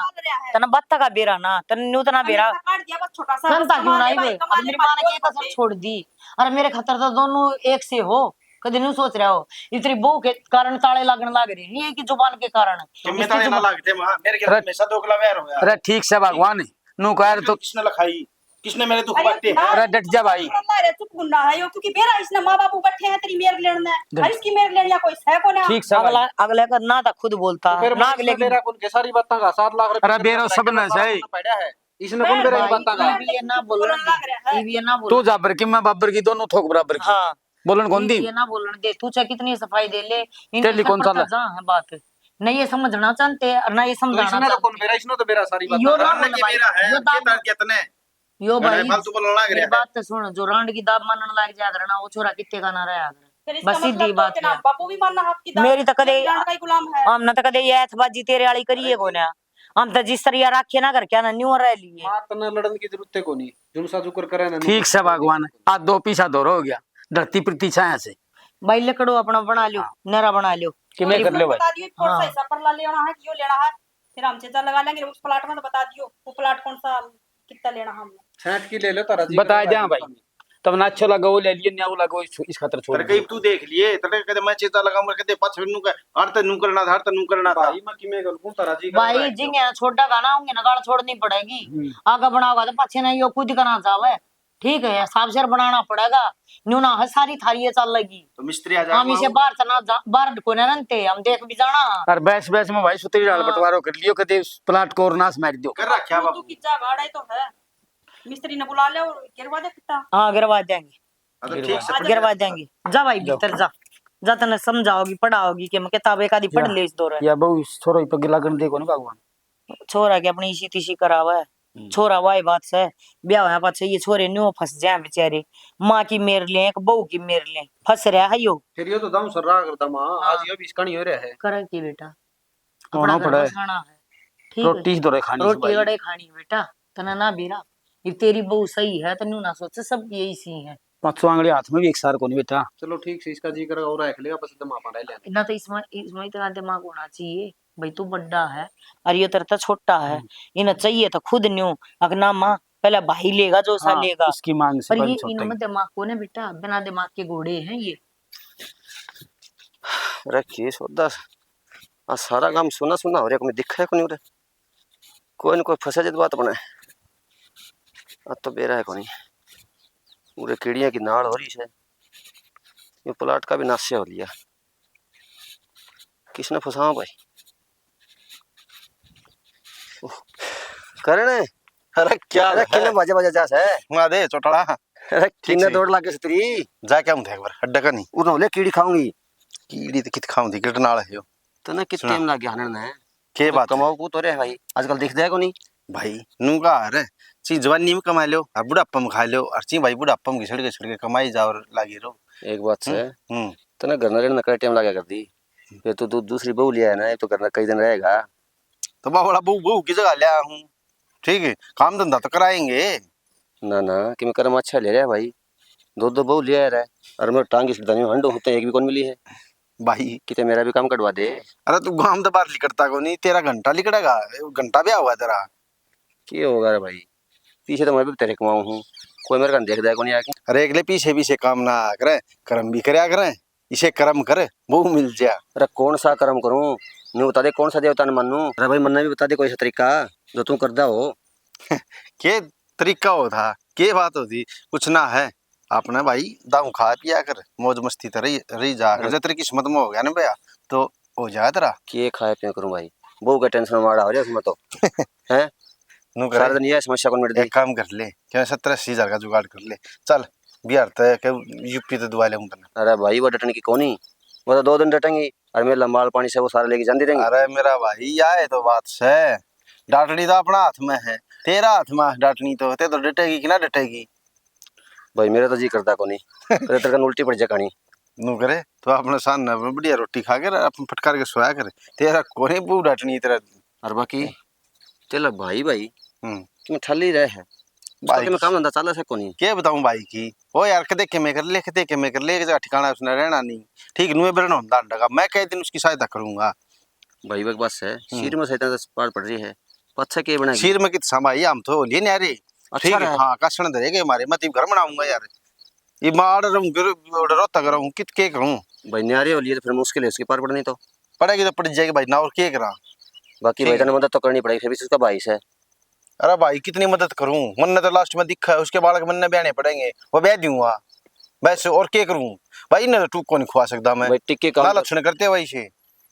तेरा बातों का बेरा ना। तेरा न्यू तना बेरा। काट दिया बस छोटा सा। कंधा क्यों ना आई? मेरी माँ ने के कसर छोड़ दी। अरे मेरे खातर तो दोनों एक से हो। कदे न्यू सोच रहा हो, इतनी बहू के कारण ताले लागण लाग रहे, नहीं है कि जुबान के कारण। किम्मे ताले ना लागते माँ, मेरे के हमेशा दोगला व्यवहार होया। अरे ठीक से भगवान, न्यू कह रहे तो किसने लिखाई, किसने मेरे दुख बांटे? अरे डट जा भाई। अरे चुप गुंडा है यो, क्योंकि मेरा इसने माँ बापू बैठे हैं तेरी मेर लेने, और इसकी मेर लेने या कोई सह को ना। ठीक से भाई। अगला, अगले का ना था खुद बोलता, तो फिर ना अगले की मेरा कौन के सारी बातें का सात लाख रुपए अरे बेरो सब ना सही। पड़ा है। इसने कौन करे बात का? ये ना बोलन, ये ना बोलन। तू जाबर की, मैं बाबर की, दोनों थोक बराबर की। हाँ। बोलन कौन दी? ये ना बोलन दे, तू चाहे कितनी सफाई दे ले, तेरे लिए कौन सा जा है बात? नहीं ये समझना चाहते और ना ये समझाना चाहते। कौन बेरा, इसने तो बेरा सारी बात। यो ना बोल भाई, यो दाब, कितने यो भाई, फालतू बोलने लग रहा है। बात तो सुन, जो रांड की दाब मानन लग जाया करे ना, वो छोरा कितने का ना रहा करे। बस सीधी बात है। बाबू भी मानना हाथ की दाब। मेरी तो कदे रांड का ही गुलाम है। हमने तो कदे ये ऐतबाजी तेरे वाली करिए को ना। हम तो जिस तरह रखे ना घर क्या ना न्यू रह लिए। माँ तने लड़न की जरूरत है कोनी, जुमसा जुकर करे ना। ठीक से भगवान, आज दो पीसा दौर हो गया, धरती पृथ्वी छाया से। भाई लकड़ो अपना बना लियो, हाँ। नरा बना लियो। कि मैं कर लियो भाई। बता दियो कौन सा हिस्सा पर ला लेना है, क्यों लेना है, फिर हम चेता लगा लेंगे। उस प्लाट में तो बता दियो वो प्लाट कौन सा कितना लेना हमने। छांट की ले लो तारा जी, बता जा भाई। तब ना अच्छो लगा वो ले लिए, न्याऊ लगा वो इस, इस खातर छोड़ दिए। कहीं तू देख लिए, तेरे कदे मैं चेता लगा, मैं कदे पाछे नू का, हर ते नू करना था, हर ते नू करना था। भाई मैं किमे गल कौन तारा जी भाई। जिंगे छोटा का ना होंगे ना, गाल छोड़नी पड़ेगी। हम्म। आगे बनाओगा तो पाछे ना यो खुद करना चाहे। ठीक है, साफ सिर बनाना पड़ेगा। न्यू ना है सारी थारी ये चल लगी। तो मिस्त्री आ जाएगा। हम इसे बाहर से ना जा, बाहर को ना रनते, हम देख भी जाना। और बैस बैस में भाई सुतरी डाल हाँ। बंटवारो कर लियो, कदे प्लाट को और नाश मार दियो। कर रखा तू बाबू। कितना गाड़ा ही तो है। मिस्त्री ने बुला ले और गिरवा दे कितना। हाँ, गिरवा देंगे। हाँ, तो ठीक से गिरवा देंगे। जा भाई, भीतर जा। जा तने समझाओगी, पढ़ाओगी कि मैं किताब एक आधी पढ़ या, ले इस दौरे। या बहू इस छोरा ही पगे लागण दे कोनी भगवान। छोरा के अपनी इसी तिसी करावे। हम्म। छोरा वाई बात से, ब्याह होया पाछे ये छोरे न्यू फंस जाए बेचारे। माँ की मेर ले, एक बहू की मेर ले, फंस रहा है यो। फिर यो तो दाम सर रहा करता माँ, हाँ। आज यो भी इसका नहीं हो रहा है। करें की बेटा? होना अपना घर पड़ा है। बसाना है। ठीक है? रोटी ही तो रे खानी से रोटी भाई। अड़े खानी है बेटा, तना ना बेरा। ये तेरी बहू सही है, तन्नू ना सोचे सब यही सी है। पाँचों आंगली हाथ में भी एक सार कोनी बेटा। चलो ठीक से, इसका जी करेगा और रख लेगा, बस दिमाग पर रह लेना। ना तो इसमें, इसमें इतना दिमाग होना चाहिए भाई, तू बड्डा है और ये तेरे तो छोटा है। हम्म। इन्हें चाहिए तो खुद न्यू, अगर ना माँ, पहले भाई लेगा जो सा हाँ, लेगा। इसकी मांग से पर पहले ये छोटा इनमें ही। दिमाग कोने बेटा, बिना दिमाग के घोड़े हैं ये। अरे के सौदा, आ सारा काम सुना सुना हो रहा, कोई दिखे कोनी उरे। कोई न कोई फंसे जद बात बने। आ तो बेरा है कोनी। उरे कीड़ियां की नाल हो रही है। ये प्लाट का भी नाश हो लिया। किसने फंसावा भाई? ओह, करण। अरे क्या अरे है? किन्ने बाजे बाजे जा से? माँ दे चोटाला। अरे ठीक किन्ने से। दौड़ लागे से तेरी? जा क्या हूँ देख बार, अड्डा का नहीं। उन्होंने कीड़ी खाऊंगी। कीड़ी तो कित खाऊंगी, गिरनाल है यो। तने कित सुना। टाइम लाग गया हनन ने? के तो बात है? कमाओ को तो रे भाई, आजकल दिख जाए कोनी। भाई, नू का हर चीज जवानी में कमा लो, और बुढ़ापा में खा लो, और ची भाई बुढ़ापा में घिसड़ घिसड़ के कमाई जाओ और लागी रहो। एक बात से, हम्म, हम्म। तने घर न रहने का टाइम लगा कर दी, फिर तो तू दूसरी बहू लिया है ना, ये तो घर न कई दिन रहेगा। तो बावला बहू, बहू की जगह लिया हूँ, ठीक है, काम धंधा तो कराएंगे। ना, ना, कि मैं कर्म अच्छा ले रहा है भाई, दो दो बहू लिया है, और मैं टांग की सुविधा नहीं हंडो होते, एक भी कौन मिली है। भाई। किते मेरा भी काम कटवा दे। अरे तू गांव तो बाहर लिकड़ता को नहीं, तेरा घंटा लिकड़ेगा, घंटा भी आवा तेरा। के होगा रे भाई, पीछे तो मैं भी तेरे कमाऊं हूँ, कोई मेरे का देख दे को नहीं आके। अरे अगले पीछे पीछे काम ना करे, कर्म भी करया करें, इसे कर्म कर, बहू मिल जा। अरे कौन सा कर्म करूं, न्यू बता दे कौन सा देवता ने मानूं। अरे भाई मन्ने भी बता दे कोई सा तरीका जो तू करदा हो। के तरीका हो था, के बात होती, कुछ ना है। आपने भाई दाऊ खा पिया कर, मौज मस्ती तो रही, रही जा कर। अरे। जब तेरी किस्मत में हो गया ना भैया, तो हो जाए तेरा। के खाए पिया करूं भाई, बहू के टेंशन में मारा हो रहा उसमें तो। हैं? नू करे। सारा दिन ये समस्या कौन मिट दी? एक काम कर ले, क्या सत्तर अस्सी हजार का जुगाड़ कर ले, चल बिहार तक, यूपी तक दुआ ले तन्ने। अरे भाई, वो डटन की कोनी, वो तो दो दिन डटेंगी, और मेरा माल पानी से वो सारे लेके जाते रहेंगे। अरे मेरा भाई, या है तो बात से, डाटनी तो अपना हाथ में है, तेरा हाथ में डाटनी तो, ते तो डटेगी कि ना डटेगी? भाई, मेरा तो जी करता कोनी। अरे, तेरे का उल्टी पड़ जा कहानी। नू करे, तो अपने सामने में बढ़िया रोटी खा कर, अपन फटकार के सोया कर। तेरा कोनी बहू डाटनी तेरा। और बाकी, तेरा भाई, भाई, हम्म। कि मैं ठाली रहे है। उसका भाई कि मैं काम धंधा चाला से कोनी। के बताऊं भाई की? ओ यार, कदे के मैं कर ले, कदे के मैं कर ले, एक जगह ठिकाना उसने रहना नहीं। ठीक, नुए बरन होंदा अंडा का। मैं कई दिन उसकी सहायता करूंगा। भाई, एक बात है, हम्म। सिर में सहायता तो पार पड़ रही है। अच्छा, के बनाएगी? सिर में कित सा भाई, हम तो लिए न्यारे। अच्छा ठीक है, रहा। हाँ, कासण धरेगे हमारे, मैं तो घर बनाऊंगा यार। ये मार रहूं, गिर, रोता कर रहूं, कित के करूं? भाई, न्यारे हो लिए तो फिर मुश्किल है उसकी पार पड़नी तो। पड़ेगी तो पड़ जाएगी भाई, ना और के करा? बाकी ठीक भाई, है। तने मदद तो करनी पड़ेगी, फिर भी उसका भाई से। अरे भाई, कितनी मदद करूं? मन्ने तो लास्ट में दिखा है, उसके बालक मन्ने ब्याहने पड़ेंगे, वो ब्याह दूंगा। बस और के करूं? भाई, इन्हें तो टूक को नहीं खुआ सकता मैं। भाई, टिक्के काम ना कर। लक्षण करते भाई से।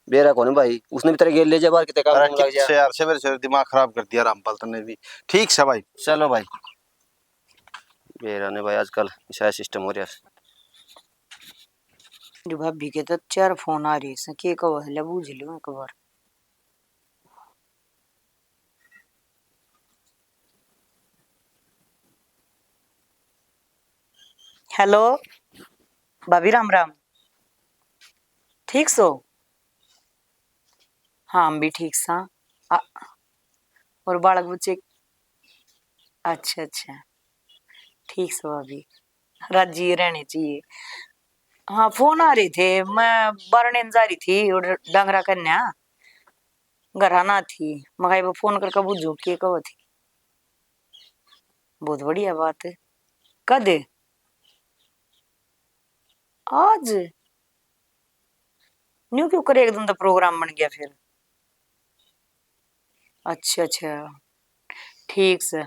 बेरा कोनी भाई, उसने भी तेरे गेल ले जा बाहर, कितने काम अरे में लग जा। किससे यार, सवेरे सवेरे दिमाग खराब कर दिया रामपाल तन्ने भी। ठीक से भाई। चलो भाई। बेरा ने भाई, आजकल ऐसा सिस्टम हो रहा है। जो भाभी के तो चार फोन आ रहे हैं, के कहो है, ले बूझ लो एक बार। हेलो भाभी, राम राम। ठीक सो? हाँ, हम भी ठीक सा। आ, और बालक बच्चे? अच्छा, अच्छा, ठीक सो भाभी, राजी रहने चाहिए। हाँ, फोन आ रहे थे, मैं बारणे जा रही थी और डांगरा कन्या घरा ना थी, मगाई वो फोन करके बुझू के कहो थी। बहुत बढ़िया बात है। कद? आज? न्यू क्यों करे, एकदम तो प्रोग्राम बन गया फिर। अच्छा, अच्छा, ठीक से।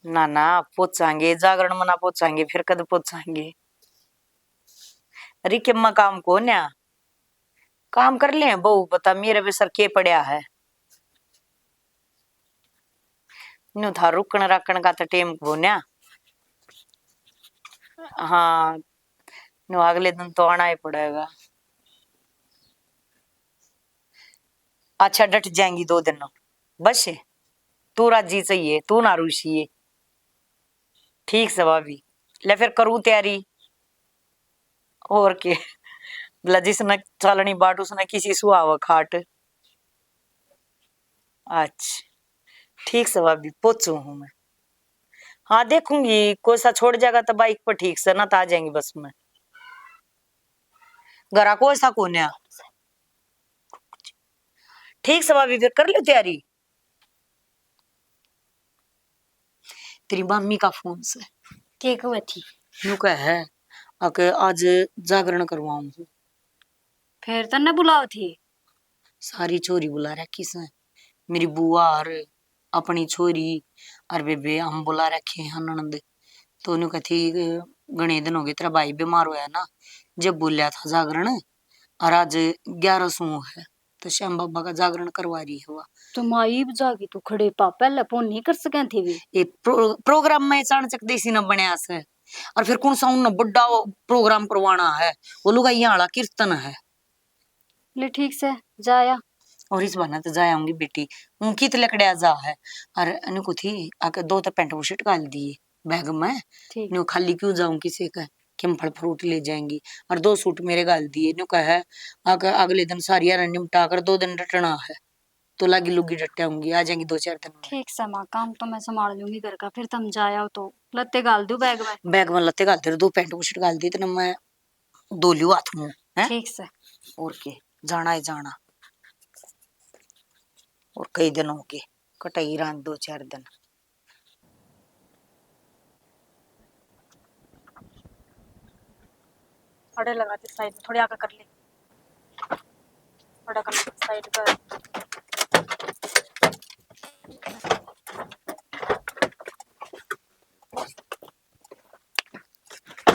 ना, ना, पहुंचांगे, जागरण मना पहुंचांगे, फिर कद पहुंचांगे? अरे, के मैं काम को न्या? काम कर ले, बहू, बता, मेरे पे सर के पड़ा है? न्यू था रुकण राकण का तो टेम को न्या। हाँ, नो, अगले दिन तो आना ही पड़ेगा। अच्छा, डट जाएंगी दो दिन, बस। तू राजी चाहिए, तू ना रूसिए। ठीक से भाभी, ले फिर करूँ तैयारी। और के, भला जिसने चालनी बाट, उसने किसी सुहाव खाट। अच्छा, ठीक से भाभी, पहुंचू हूँ मैं। हाँ, देखूंगी, कोई सा छोड़ जाएगा तो बाइक पर, ठीक से ना, तो आ जाएंगी बस में। घरा कोई सा कोन्या। ठीक से भाभी, फिर कर लो तैयारी। तेरी मामी का फोन से। के कहे थी? न्यू कहे है, अके आज जागरण करवाऊं हूँ। फिर तन्ने बुलाओ थी? सारी छोरी बुला रखी से, मेरी बुआ और अपनी छोरी और बेबे हम बुला रखे हैं ननद। तो न्यू कहे थी, घणे दिन हो गए, तेरा भाई बीमार होया ना, जब बोलिया था जागरण, और आज ग्यारह सौ है, तो श्याम बाबा का जागरण करवा रही है वा। तो माँ ईब जागी तू खड़े पा, पहले फोन नहीं कर सके थे वे? ये प्रो-, प्रोग्राम में चाणचक देसी ना बनया से, और फिर कौन सा उन बड़ा प्रोग्राम करवाना है, वो लुगाइयां वाला कीर्तन है। ले ठीक से, जा आ। और इस बहाने तो जा आऊंगी बेटी, उनकी तो लकड़िया जा है। और न्यू कहे थी, आके दो तो पैंट बुशर्ट घाल दिए बैग में, ठीक। न्यू खाली क्यों जाऊं किसी का, कि हम फल फ्रूट ले जाएंगी। और दो सूट मेरे घाल दिए, न्यू कहे, आके अगले दिन सारी यार निपटा कर दो दिन डटना है, तो लागी लुगी डट आऊंगी, आ जाएंगी दो चार दिन में। ठीक से माँ, काम तो मैं संभाल लूंगी घर का, फिर तुम जा आओ तो लत्ते घाल दो बैग में। बैग में लत्ते घाल दे, दो पैंट बुशर्ट घाल दिए, इतने मैं धो लियो हाथ मुंह, हैं? ठीक से। और के, जाना है जाना। और कई दिन हो गए, कटाई रात दो चार दिन। अड़े लगा दे साइड में, थोड़ी आगे कर ले। थोड़ा कर ले साइड पर।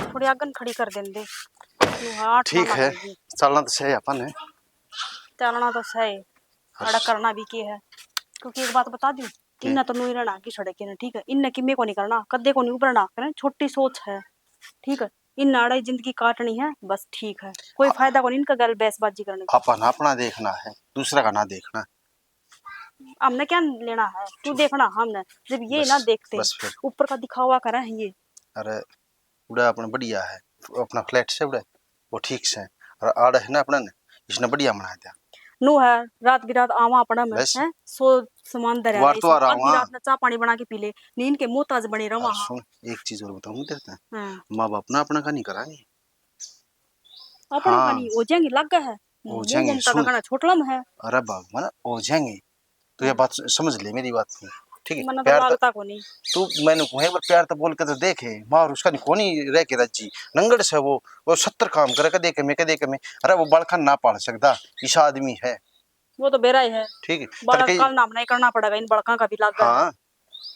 थोड़ी आगन खड़ी कर देंदे। यूं हाथ ना ठीक है, मारेगी। चलना तो सही अपन है। चलना तो सही। अड़ा करना भी के है? क्योंकि एक बात बता दूं, इन्ना तो नुई रहना की सड़क है ना, ठीक है? इन्ना किमे को नहीं करना, कदे को नहीं उभरना, है ना? छोटी सोच है, ठीक है? इन्ना अड़ा ही जिंदगी काटनी है, बस ठीक है। कोई फायदा को नहीं इनका गल बहसबाजी करने का। अपन अपना देखना है, दूसरा का ना देखना। हमने क्या लेना है? तू देखना हमने, जब ये ना देखते, बस फिर। ऊपर का दिखावा करें ये। अरे, उड़ा अपना बढ़िया है, अपना फ्लैट से उड़ा, वो ठीक से। और आड़ है ना अपना ने, इसने बढ़िया बना दिया। नू है, रात की रात आवा अपना में, बस। हैं? सो सामान धरा वार है तो इसमें। आ रहा आधी हूँ, हाँ। रात में चाय पानी बना के पी ले, नींद के मोहताज बने रहा और वहाँ। सुन, एक चीज और बताऊँ तेरे को। हाँ। माँ बाप ना अपना का नहीं करांगे। अपना हाँ। का नहीं, हो जाएंगे, लग है। हो जाएंगे, ममता का सुन। घना छोटलम है। अरे बाबा, ना हो जाएंगे। तो ये बात स-, समझ ले मेरी बात को, ठीक है? मन्ने तो प्यार तो लागता कोनी। तू मैंने कहूँ एक बार प्यार तो बोल के तो देखे, मार उसका नहीं कोनी रह के राजी। नंगड़ से वो, वो सत्तर काम करे, कदे कमे, कदे कमे। अरे वो बालका ना पाल सकता, इसा आदमी है। वो तो बेरा ही है। ठीक है, बालक तड़के काल नाम नहीं करना पड़ेगा, इन बालका का भी लागा है। हाँ।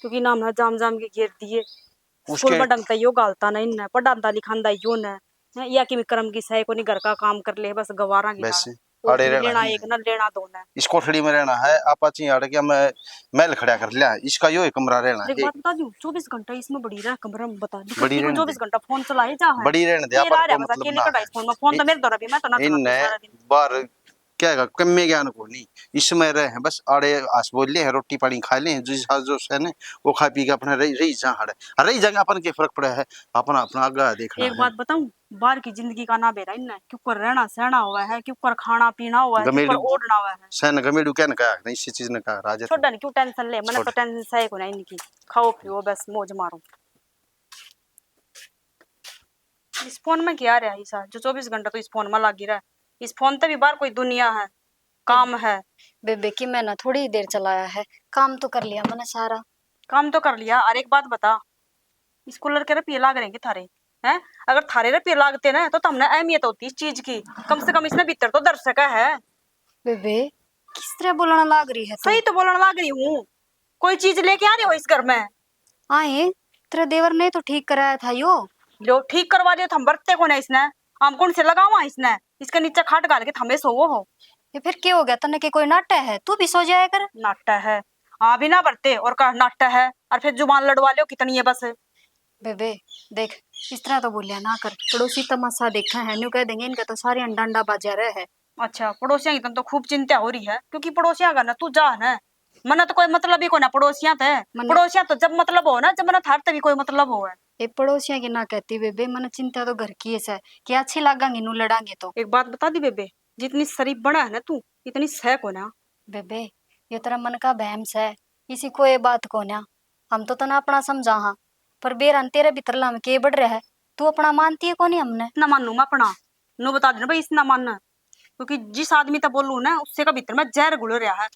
क्योंकि नाम ना जाम जाम के घेर दिए। स्कूल उसके में ढंग तै यो घालता ना इनने, पढ़ांदा लिखांदा यो ने। हैं, या किमे कर्म की सै कोनी, घर का काम कर ले, बस गवारा की बस, नाल। और आड़े रहना लेना है। एक ना लेना दो ने। इस कोठड़ी में रहना है, आपा ची आड़ के मैं महल खड़ा कर लिया, इसका यो ही कमरा रहना एक है। बात बता दूं, चौबीस घंटा इसमें बड़ी रह कमरा में, बता, बड़ी रहने दे। चौबीस घंटा फोन चलाए जा है। बड़ी रहने दे, ये आपा ला को रहा बस, मतलब अकेले ना कड़ा है। इस फोन में, फोन तो मेरे द्वारा भी, मैं तो ना इन चलाती ने सारा दिन। बाहर क्या है, कम में ज्ञान को नहीं, इसमें रहे हैं बस, आड़े आस बोल ले हैं, रोटी पानी खा ले हैं, जिस हाल जो से ने, वो खा पी के अपना रही, रही जा हड़े। अरे रही जाएंगे, अपन के फर्क पड़ा है, अपना, अपना आगे देखना एक है। बात बताऊं, बाहर की जिंदगी का ना बेरा इनने, क्यों कर रहना सहना हुआ है, क्यों कर खाना पीना हुआ है, क्यों कर गमेड़ू, ओढ़ना हुआ है। सहन गमेड़ू क्या ने कहा, नहीं इसी चीज ने कहा, राज छोड़ दे, क्यों टेंशन ले, मैंने तो छोड़। टेंशन सही को नहीं इनकी, खाओ पियो बस मौज मारो। इस फोन में क्या रहा इसा, जो चौबीस घंटा तो इस फोन में लागी रहा। इस फोन ते भी बाहर कोई दुनिया है, काम है। बेबे की मैंने थोड़ी ही देर चलाया है, काम तो कर लिया मैंने सारा। काम तो कर लिया। और एक बात बता, इस कूलर के रुपये लाग रहे हैं थारे, हैं? अगर थारे रुपये लागते ना तो हमने अहमियत होती इस चीज की, कम से कम इसने भीतर तो धर सका है। बेबे, किस तरह बोलना लाग रही है तू? सही तो बोलना लाग रही हूँ। कोई चीज लेके आ रहे हो इस घर में? आए, तेरे देवर ने तो ठीक कराया था यो। लो, ठीक करवा लियो, थम बरते कोने इसने। हम कौन से लगावा इसने? इसके नीचे खाट घाल के थमे सोवो हो। ये फिर के हो गया तन्ने, के कोई नाटा है? तू भी सो जाया कर। नाटा है? हाँ, भी ना बरते और का नाटा है? और फिर जुबान लड़वा लियो कितनी है बस। बेबे, देख, इस तरह तो बोलिया ना कर। पड़ोसी तमाशा देखा है, न्यू कह देंगे, इनका तो सारे अंडा अंडा बाजा रहे है। अच्छा, पड़ोसियां की तन तो खूब चिंता हो रही है, क्योंकि पड़ोसियां का ना तू जा ना, मना तो कोई मतलब ही कोना पड़ोसियां ते। मन्ने पड़ोसियां तो जब मतलब हो ना, जब मना थार ते भी कोई मतलब हो है। ए, पड़ोसियां की ना कहती बेबे, मने चिंता तो घर की है सै, कि अच्छी लागांगी नू लड़ांगे तो। एक बात बता दी बेबे, जितनी शरीफ बना है ना तू, इतनी सह कोना। बेबे, ये तेरा मन का बहम सै, इसी कोई बात कोना। हम तो तने अपना समझा हाँ, पर बेरा ने तेरे भीतर लाम के बढ़ रहा है, तू अपना मानती है कोनी हमने। ना मानू मैं अपना, नो बता देना भाई, इस ना मान, क्योंकि जिस आदमी तक बोलू ना, उससे का भीतर में जहर घुल रहा है।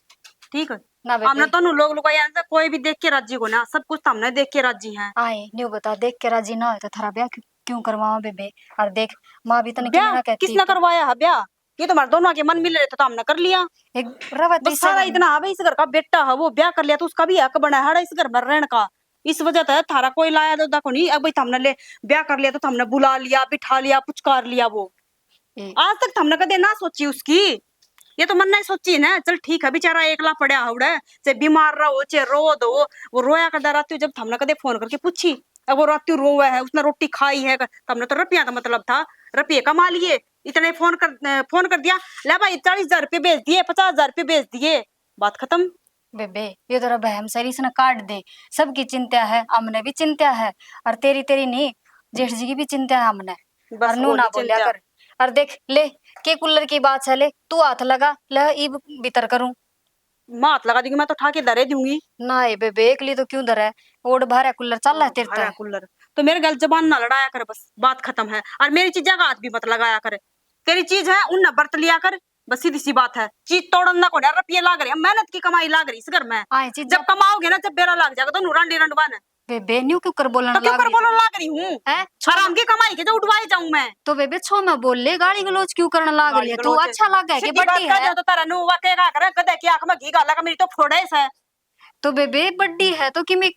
ठीक है? ना बेबे। हमने तो नु लोग लुगाई आने से कोई भी देख के राजी को ना, सब कुछ तो हमने देख के राजी हैं। आए, न्यू बता, देख के राजी ना हो तो थारा ब्याह क्यों, क्यों करवावा बेबे? और देख, माँ भी तने ब्याह कितना कहती किसने तो। करवाया है ब्याह? ये तो हमारे दोनों के मन मिल रहे थे तो हमने कर लिया। एक रवा बस तीसरा सारा दिन। इतना है भाई, इस घर का बेटा है, वो ब्याह कर लिया तो उसका भी हक बना है इस घर में रहने का। इस वजह तो थारा कोई लाया दौदा को नहीं। अब भाई, हमने ले ब्याह कर लिया तो हमने बुला लिया, बिठा लिया, पुचकार लिया वो। ए। आज तक हमने कदे ना सोची उसकी। ये तो मन नहीं सोची ना। चल ठीक है, बेचारा एकला पड़ा है उड़े, चाहे बीमार रहो, चाहे रो दो, वो रोया करदा राती, जब हमने कदे फोन करके पूछी, अब वो राती रोवे है, उसने रोटी खाई है, हमने तो रुपया का मतलब था, रुपये कमा लिए, इतने फोन कर, फोन कर दिया, ले भाई, चालीस हजार रुपये भेज दिए, पचास हजार रुपये भेज दिए, बात खत्म। बेबे, ये तेरा बहम सरी इसने काट दे। सबकी चिंता है, हमने भी चिंता है, और तेरी, तेरी नहीं, जेठ जी की भी चिंता है हमने। बस और नू और ना भी बोलिया चिंता। कर। और देख ले, के कूलर की बात है, ले तू हाथ लगा, ले इब भीतर करूं। मैं हाथ लगा दूंगी, मैं तो उठा के धरे दूंगी। ना ए बेबे, एकली तो क्यों धरे? ओड भारा कूलर चल है तेरे भारा ते। कूलर। तो मेरे गल जबान ना लड़ाया कर, बस बात खत्म है। और मेरी चीजा का हाथ भी मत लगाया कर। तेरी चीज है, उन ना बरत लिया कर। बस सीधी सी बात है, चीज तोड़न ना कोन्या, रुपये लाग रहे हैं, मेहनत की कमाई लाग रही इस घर में। आए चीज जब कमाओगे ना, जब बेरा लाग जाएगा, दोनों रांडी रंडवा ने। बेबे, न्यू क्यों कर बोलण तो क्यों लाग कर रही बोलण है? लाग रही हूँ? हैं? हराम की कमाई के जो उठवाए जाऊं मैं। तो बेबे, छो में बोल ले, गाली गलौज क्यों करण लाग रही है? तू गाली गलौज। अच्छा लागे कि सीधी बात बड्डी कह है? दो तो तारा न्यू वा कहेगा करे, गधे की आंख में घी घाला का मेरी तो फोड़े से। तो बेबे, बड्डी है तो किमे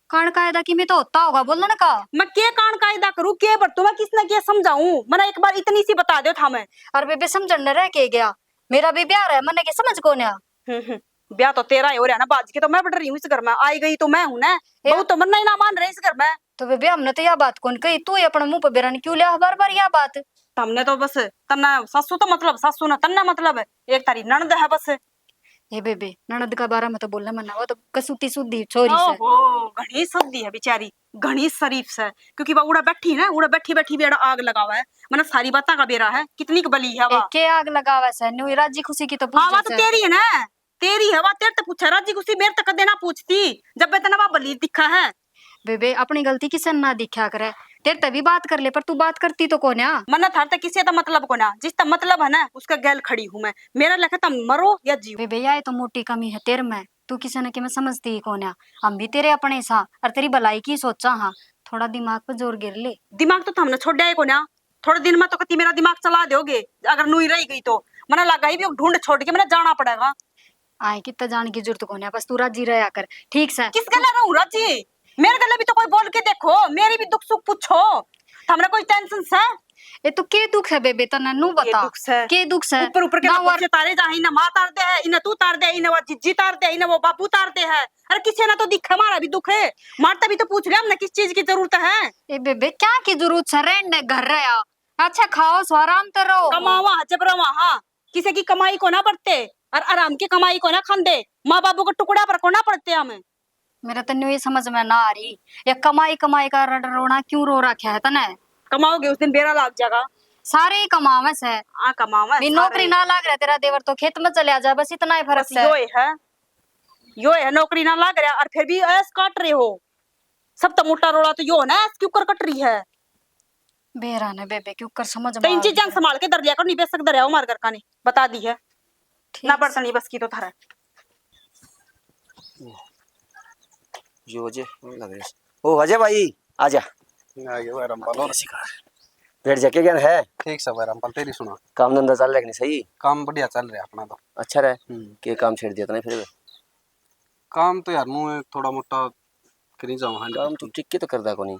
कान कायदा किमे तो होता होगा बोलण का। मैं के कान कायदा करूँ, के बरतूं, मैं किसने के समझाऊं? मना एक बार इतनी सी बता दो था मैं। और बेबे, समझण न रह के गया, मेरा भी ब्याह है, मने के समझ कोन्या। हम्म, हम्म। ब्याह तो तेरा ही हो रहा ना, बाज के तो मैं बढ़ रही हूँ इस घर में, आई गई तो मैं हूँ ना। ए- बहू तो मन्ना ही ना मान रहे इस घर में। तो बेबे, हमने तो या बात कौन कही, तू ही अपने मुंह पे बेरा ने क्यों लिया बार बार या बात? हमने तो बस तन्ने सासू तो मतलब, सासू ना तन्ने मतलब, एक तारी ननद है बस। ए बेबे, ननद का बारे में तो बोलना मना, वो तो कसूती सुधी छोरी से। ओहो, घणी सुधी है बेचारी, घणी शरीफ से, क्योंकि वो उड़ा बैठी ना, उड़ा बैठी बैठी भी एड़ा आग लगावा है। मने सारी बातां का बेरा है, कितनी क बली है वा। ए, के आग लगावा से? न्यू ही राजी खुशी की तो हाँ, पूछे वा तो से। तेरी है ना, तेरी है वा, तेरे ते पूछा राजी खुशी, मेरे ते कदे ना पूछती, जब इतना वा बली दिखा है। बेबे, अपनी गलती किसे ना दिखा करे, तेरे ते भी बात कर ले, पर तू बात करती तो कोन्या। मन्ना थार ते किसे ता मतलब कोना, जिस ता मतलब है ना, उसका गैल खड़ी हूँ मैं। मेरा लेखे तम मरो या जियो। बेबे, या तो मोटी कमी है तेरे में, तू किसे ने किमें समझती ही कोन्या। हम भी तेरे अपने सा और तेरी भलाई की सोचा हाँ, थोड़ा दिमाग पे जोर गिर ले। दिमाग तो थमने छोड़ा ही कोन्या, थोड़े दिन में तो कती मेरा दिमाग चला दोगे, अगर नू ही रह गई तो। मने लगा ही भी ढूंढ छोड़ के मैंने जाना पड़ेगा। आए कितना जान की जरूरत कोन्या, बस तू राजी रहा कर, ठीक से? किस गल्ला रहूं राजी? मेरे गल्ला भी तो कोई बोल के देखो, मेरी भी दुख सुख पूछो। थमने कोई टेंशन से? ए तो के दुख है बेबे तन्ने नू ये बता। दुख से। के दुख से? ऊपर ऊपर के ना तो वर- बच्चे तारे जा, इन्हें माँ तार दे है, इन्हें तू तार दे, इन्हें वो जिज्जी तार दे, इन्हें वो बाबू तार दे है। अरे किसी ना तो दिखे हमारा भी दुख है, मारता भी तो पूछ रहे हमने किस चीज की जरूरत है। ए बेबे क्या की जरूरत है, रहने घर रहा, अच्छा खाओ सो आराम तो रहो। कमावा जब रवा हाँ, किसी की कमाई को ना पड़ते और आराम की कमाई को ना खांदे, माँ बाबू के टुकड़ा पर को ना पड़ते हम। मेरा तो न्यू ही समझ में ना आ रही, ये कमाई कमाई का रड़ रोना क्यों रो रखा है तने? कमाओगे उस दिन बेरा लाग जाएगा। सारे ही कमावे से। हाँ, कमावे भी सारे। नौकरी ना लाग रहा तेरा देवर तो खेत में चले आ जा, बस इतना ही फर्क बस है। यो है, यो है, नौकरी ना लाग रहा और फिर भी ऐश काट रहे हो। सब तो मोटा रोड़ा तो यो है ना, ऐश क्यों कर कट रही है? बेरा ने बेबे क्यों कर समझ तो में इन आ चीजां रही है। संभाल के धर लिया करो, नहीं बेशक धरया हो मार घर का नहीं, बता दी है। ठीक ना से। बरतनी बस की तो थारा। यो अजय लग रहे। ओ अजय भाई, आजा। आ गया भाई रामपाल। और बैठ जा, के ज्ञान है? ठीक से भाई रामपाल, तेरी सुना। काम धंधा चल रहा कि नहीं सही? काम बढ़िया चल रहा अपना तो। अच्छा रहा? हम्म। के काम छेड़ दिया तने फिर? काम तो यार, मुँह थोड़ा मोटा करी जाऊँ, हाँ जी। काम तू टिक्की तो करदा कोनी।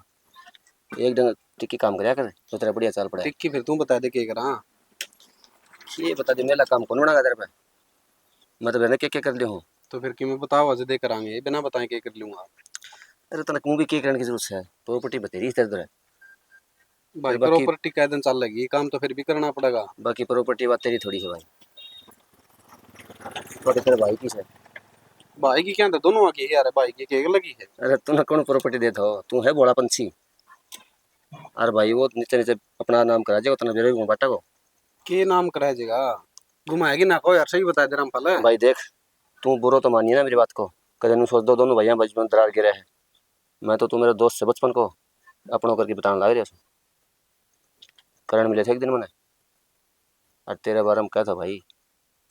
एक ढंग टिक्की काम करया कर, तो तेरा बढ़िया चाल पड़ा है। टिक्की फिर तू बता दे के करा। के बता दे, मेला काम कौन बनागा तेरे पे? मैं तो बिना के, के कर लियो हूँ। तो फिर किमें बताओ, आज दे करांगे, बिना बताए के कर लूंगा। अरे, तने कहूँ भी के करने की जरूरत है? प्रॉपर्टी बतेरी इधर उधर है। भाई, बाकी प्रॉपर्टी कै दिन चल लगी, काम तो फिर भी करना पड़ेगा। बाकी प्रॉपर्टी बात तेरी थोड़ी है भाई, तो तेरे भाई की है। भाई की क्या था, दोनों की है यार, भाई की केक लगी है। अरे, तूने कौन प्रॉपर्टी देता हो, तू है भोला पंछी। अरे भाई, वो नीचे नीचे अपना नाम करा जाएगा, उतना बेरो घूम बाटा को। के नाम करा जाएगा? घुमाएगी ना को यार, सही बता दे रामपाल। भाई देख, तू बुरो तो मानिए ना मेरी बात को, कदे न्यू सोच दो दोनों भाइयां बीच में दरार गिरा है। मैं तो तू मेरा दोस्त से बचपन को, अपनों करके बताने लग रहा। करण मिले थे एक दिन मैंने, और तेरे बारे में कहा था भाई।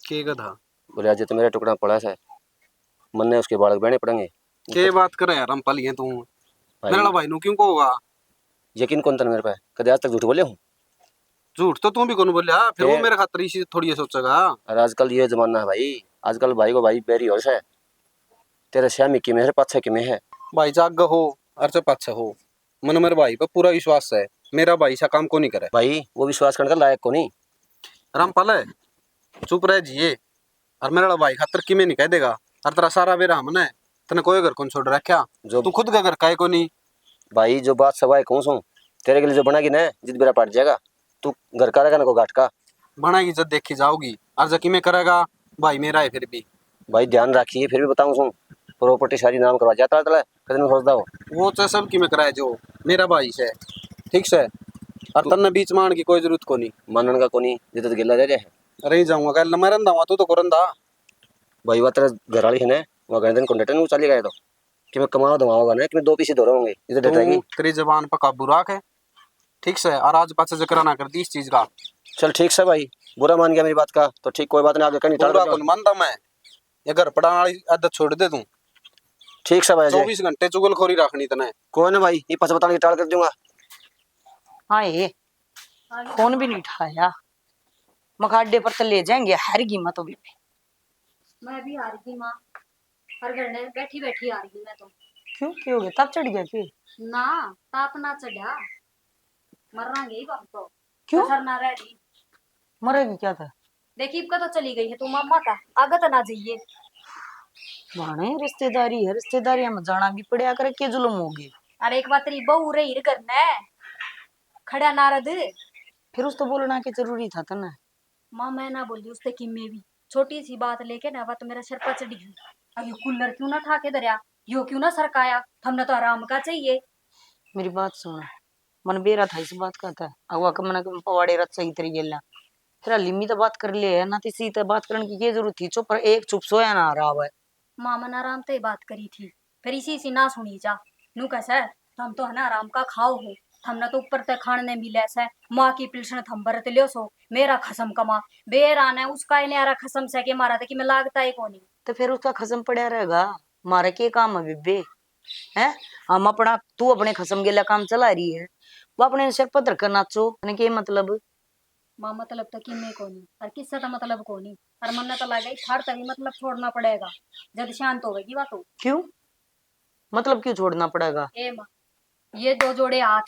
के का था? बोले, "आज तो मेरा टुकड़ा पड़ा है, मन्ने उसके बालक बहने पड़ेंगे।" के बात करे यार रामपाल, ये तू भाई, मेरा भाई नू क्यों को होगा? यकीन कौन था मेरे पे, कदे आज तक झूठ बोले हूँ? झूठ तो तू भी कौन बोलिया, फिर वो ए- मेरे खातर इसी थोड़ी ये सोचेगा। अरे आजकल ये जमाना है भाई, आजकल भाई को भाई बैरी और से। तेरे स्यामी किमे है, पाछे किमे है। भाई जाग हो, और से पाछे हो। मन मेरे भाई पे पूरा विश्वास है, मेरा भाई सा काम को नहीं करे। भाई, वो विश्वास करने का लायक को नहीं। रामपाल, चुप रह जिए, और मेरा भाई खातर किमे नहीं कह देगा, और तेरा सारा बेरा हमने, तने कोई घर कौन छोड़ रखा, जो तू खुद का घर का है को नहीं। भाई, जो बात सवाए कहूँ सूं, तेरे के लिए जो बनेगी ना, जित बेरा पाट जाएगा, तू घर का रहेगा ना को घाट का। बनेगी जब देखी जाओगी, और जब किमे करेगा, भाई मेरा है फिर भी। भाई, ध्यान रखिए, फिर भी बताऊँ सूं, प्रॉपर्टी सारी नाम करवा जाता तले। कदे न्यू सोचदा हो? वो तो सब की मैं कराए जो मेरा भाई से, ठीक से, और तू तन्ने बीच में आने की कोई जरूरत कोनी। मानन का कोनी, जिद तो गेला रह रहा है। अरे जाऊंगा, कल मैं रंदा हुआ, तू तो को रंदा। भाई, वो तेरे घर वाली है ना, वो गए दिन कॉन्ट्रैक्टर न्यू चली गए तो कि मैं कमाओ धमाओगा ना, कि मैं दो पीछे धोरे होंगे, इधर तू डटेगी। तेरी जबान पर काबू रख, ठीक से, और आज पाछे जिक्र ना कर दी इस चीज का। चल ठीक से भाई, बुरा मान गया मेरी बात का, तो ठीक, कोई बात नहीं, आगे कहीं टाल बुरा कौन मानता मैं? ये घर पड़ाने वाली आदत छोड़ दे तू। ठीक से भाई जी। चौबीस घंटे चुगलखोरी रखनी तने। कोई ना भाई, ये पछताने की टाल कर दूंगा। हाँ, ये फोन भी नहीं उठाया। मखाडे पर तो ले जाएंगे, हार गई मैं तो बेबे। मैं भी हार गई माँ, हर घर ने बैठी बैठी हार गई मैं तो। क्यों, क्या हो गया? ताप चढ़ गया के? ना, ताप ना चढ़ा, मरांगे ही हम तो। क्यों? कसर ना रह गई। मरेगी क्या था? देखी, इबका तो चली गई है तू मामा का, आगे तो ना जाइए। भाणे, रिश्तेदारी है, रिश्तेदारियां में जाना भी पड़या करे, के जुल्म हो गए। अरे एक बात री बहू रही घर ने, खड़ा नारद। फिर उस तो बोलना के जरूरी था तने। माँ, मैं ना बोली उससे किम्मे भी, छोटी सी बात लेके ना, वह तो मेरा सिर पर चढ़ी हुई। अब यो कूलर क्यों ना ठा के धरया, यो क्यों ना सरकाया, हमने तो आराम का चाहिए। मेरी बात सुन, मन बेरा था इस बात का था, अगवा के मन के पवाड़े रच सही तरी गेला। फिर हली मी तो बात कर ले है ना, तो इसी तो बात करने की क्या जरूरत थी? चुप, पर एक चुप सोया ना रहा है। माँ, मन आराम तो ही बात करी थी, फिर इसी इसी ना सुनी जा। नू कह सै, "थम तो है ना आराम का खाओ हो, थमने तो ऊपर तक खाण ने मिले सै, माँ की पिलसण थम बरत लियो सो, मेरा खसम कमा।" बेरा ने उसका ही न्यारा खसम सै के मारा तो कि मैं लागता ही कोनी। तो फिर उसका खसम पड़ा रहेगा, मारे के काम है बेबे? हैं? हम अपना, तू अपने खसम गेला काम चला रही है, वो अपने सिर पर धरकर नाचो, तने के मतलब? माँ, मतलब तो किन्ने कोनी, और किससे तो मतलब कोनी, और मन्ने तो लगे थार तभी मतलब छोड़ना पड़ेगा, जब शांत होवेगी बात हो। क्यों? मतलब क्यों छोड़ना पड़ेगा? ए माँ, ये दो जोड़े हाथ,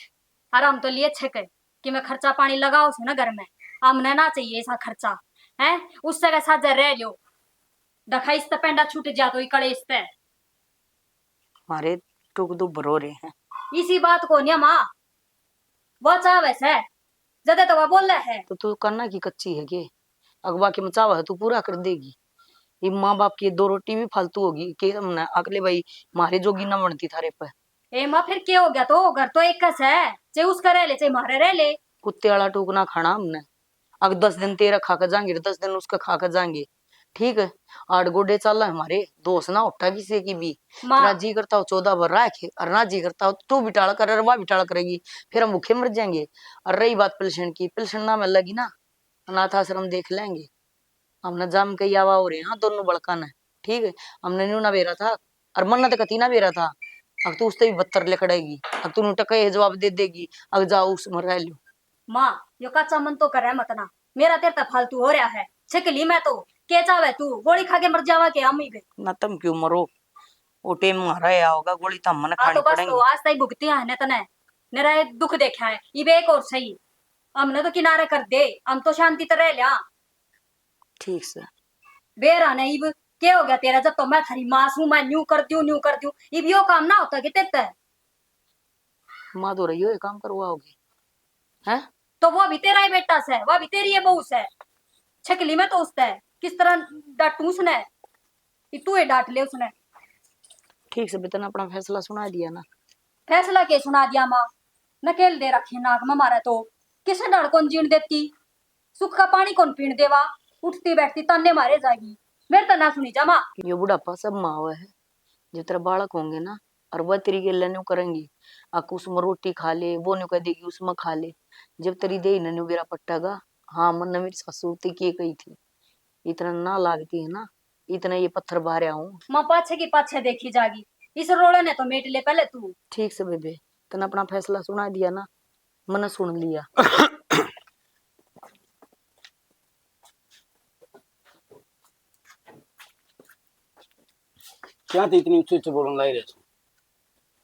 और हम तो लिए छके कि मैं खर्चा पानी लगाओ सो ना घर में, हमने ना चाहिए ऐसा खर्चा, हैं? उससे का साझा रह लो, दखा इस ते पेंडा छूट जा तो इकड़े इस ते। हमारे टुक दो भरो रहे हैं। इसी बात को न्या माँ, वो चाहवे सै, जदे तो वह बोले है। तो तू करना की कच्ची है के? अगवा के मचावा है, तू पूरा कर देगी। ये माँ बाप की दो रोटी भी फालतू होगी के? हमने अगले भाई, मारे जोगी ना बनती थारे पे। ए माँ, फिर के हो गया? तो घर तो एक कस है, चाहे उसका रह ले, चाहे मारे रह ले। कुत्ते वाला टूक ना खाना हमने। अग दस दिन तेरा खा के जाएंगे, दस दिन उसका खा के जाएंगे, ठीक है? आठ गोडे चाल हमारे, दोष ना उठा किसी की भी। माँ। तेरा जी करता हो चौदह बार राखे, और ना जी करता हो तू भी टाल कर, और वह भी टाल करेगी, फिर हम भूखे मर जाएंगे। और रही बात पिलसन की, पिलसन ना मिलेगी ना, अनाथ आश्रम देख लेंगे। हमने जम के यावा हो रहे हैं दोनों बड़का ने, ठीक है? हमने न्यू ना बेरा था, और मन तो कती ना बेरा था। अब तू उससे भी बदतर लिकड़ेगी, अब तू टके जवाब दे देगी, अब जाओ उसमें रह लो। माँ, यो काचा मन तो करे मत ना, मेरा तेरे तै फालतू हो रहा है। छिक ली मैं तो। के चाहवे तू, गोली खा के मर जावा के हम ही बे? ना तुम क्यों मरो, वो टेम मारा या होगा, गोली तो हमने हाँ, खानी तो बस पड़ेगी। तो आज ताई भुगती है ने तने, मेरा ये दुख देखा है, इबे एक और सही। हमने तो किनारे कर दे, हम तो शांति तो रह लिया। ठीक से। बेरा ने इब के हो गया तेरा? जब तो मैं थारी माँ सूं, मैं न्यू कर दूं, न्यू कर दूं, इब यो काम ना होता कि तेरे तै? माँ तो रही हो, ये काम करवाओगे, हैं? तो वो भी तेरा ही बेटा सै, वो भी तेरी ही बहू सै। छकली मैं तो उसतै किस तरह डांटूं उसने, कि तू ही डांट ले उसने। ठीक से बेटा, तन्नै अपना फैसला सुना दिया ना? फैसला के सुना दिया माँ? नकेल दे रखे नाक में मारे तो, किसे डर कौन जीण देती, सुख का पानी कौन पीण देवा, उठती बैठती ताने मारे जागी, मेरे तो ना सुनी जा माँ। यो बुढ़ापा सब माँ वै है, जब तेरा बालक होंगे ना, और वह तेरी गेल न्यू करेंगी, अक उसमें रोटी खा ले, वो न्यू कह देगी उसमें खा ले। जब तेरी देही ने न्यू बेरा पट्टेगा, हाँ, मन्नै मेरी सासू ते के कही थी, इतना ना लागती है ना, इतना ये पत्थर बारया हूँ। माँ पाछे की पाछे देखी जागी, इस रोले ने तो मेट ले पहले तू। ठीक से बेबे, तन्नै अपना फैसला सुना दिया ना, मन्नै सुन लिया। क्या थे इतनी ऊंचे ऊंचे बोलने लाग रहे हो?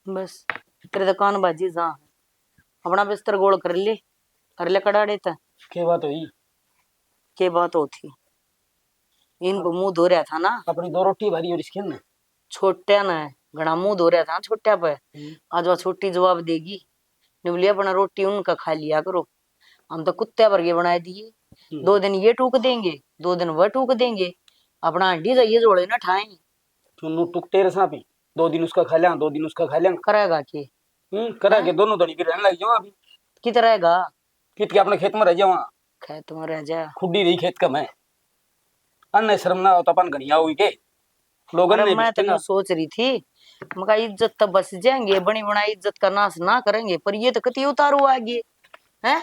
बस, तेरे तो कान बाजी जा, अपना बिस्तर गोल कर ले, कर ले कड़ाड़े तै। के बात हुई? के बात होती? इनको मुंह धो रहा था ना। अपनी दो रोटी भारी और इसके ना। छोट्या ने घणा मुंह धो रहा था ना छोट्या पे। हम्म। आज वह छोटी जवाब देगी, निबली अपना रोटी उनका खा लिया करो, हम तो कुत्ते वर्गे बना दिए। हम्म। दो दिन ये टूक देंगे, दो दिन वह टूक देंगे, अपना हंडी जाइए झोले ना ठाए। तो नु टुकटे रे सापी, दो दिन उसका खा लिया, दो दिन उसका खा लिया। करेगा के? हम्म, करेगा के? हैं? दोनों धड़ी भी रहने लग जाओ अभी। कित रहेगा? कित के अपने खेत में रह जाओ। खेत में रह जा। खुडी रही खेत का मैं। अन्ने शर्म ना हो तो अपन घणिया हुई के। लोगन अरे ने मैं तो न्यू सोच रही थी, मका इज्जत तो बस जाएंगे, बनी बनाई इज्जत का नाश ना करेंगे, पर ये तो कति उतारू आ गए हैं।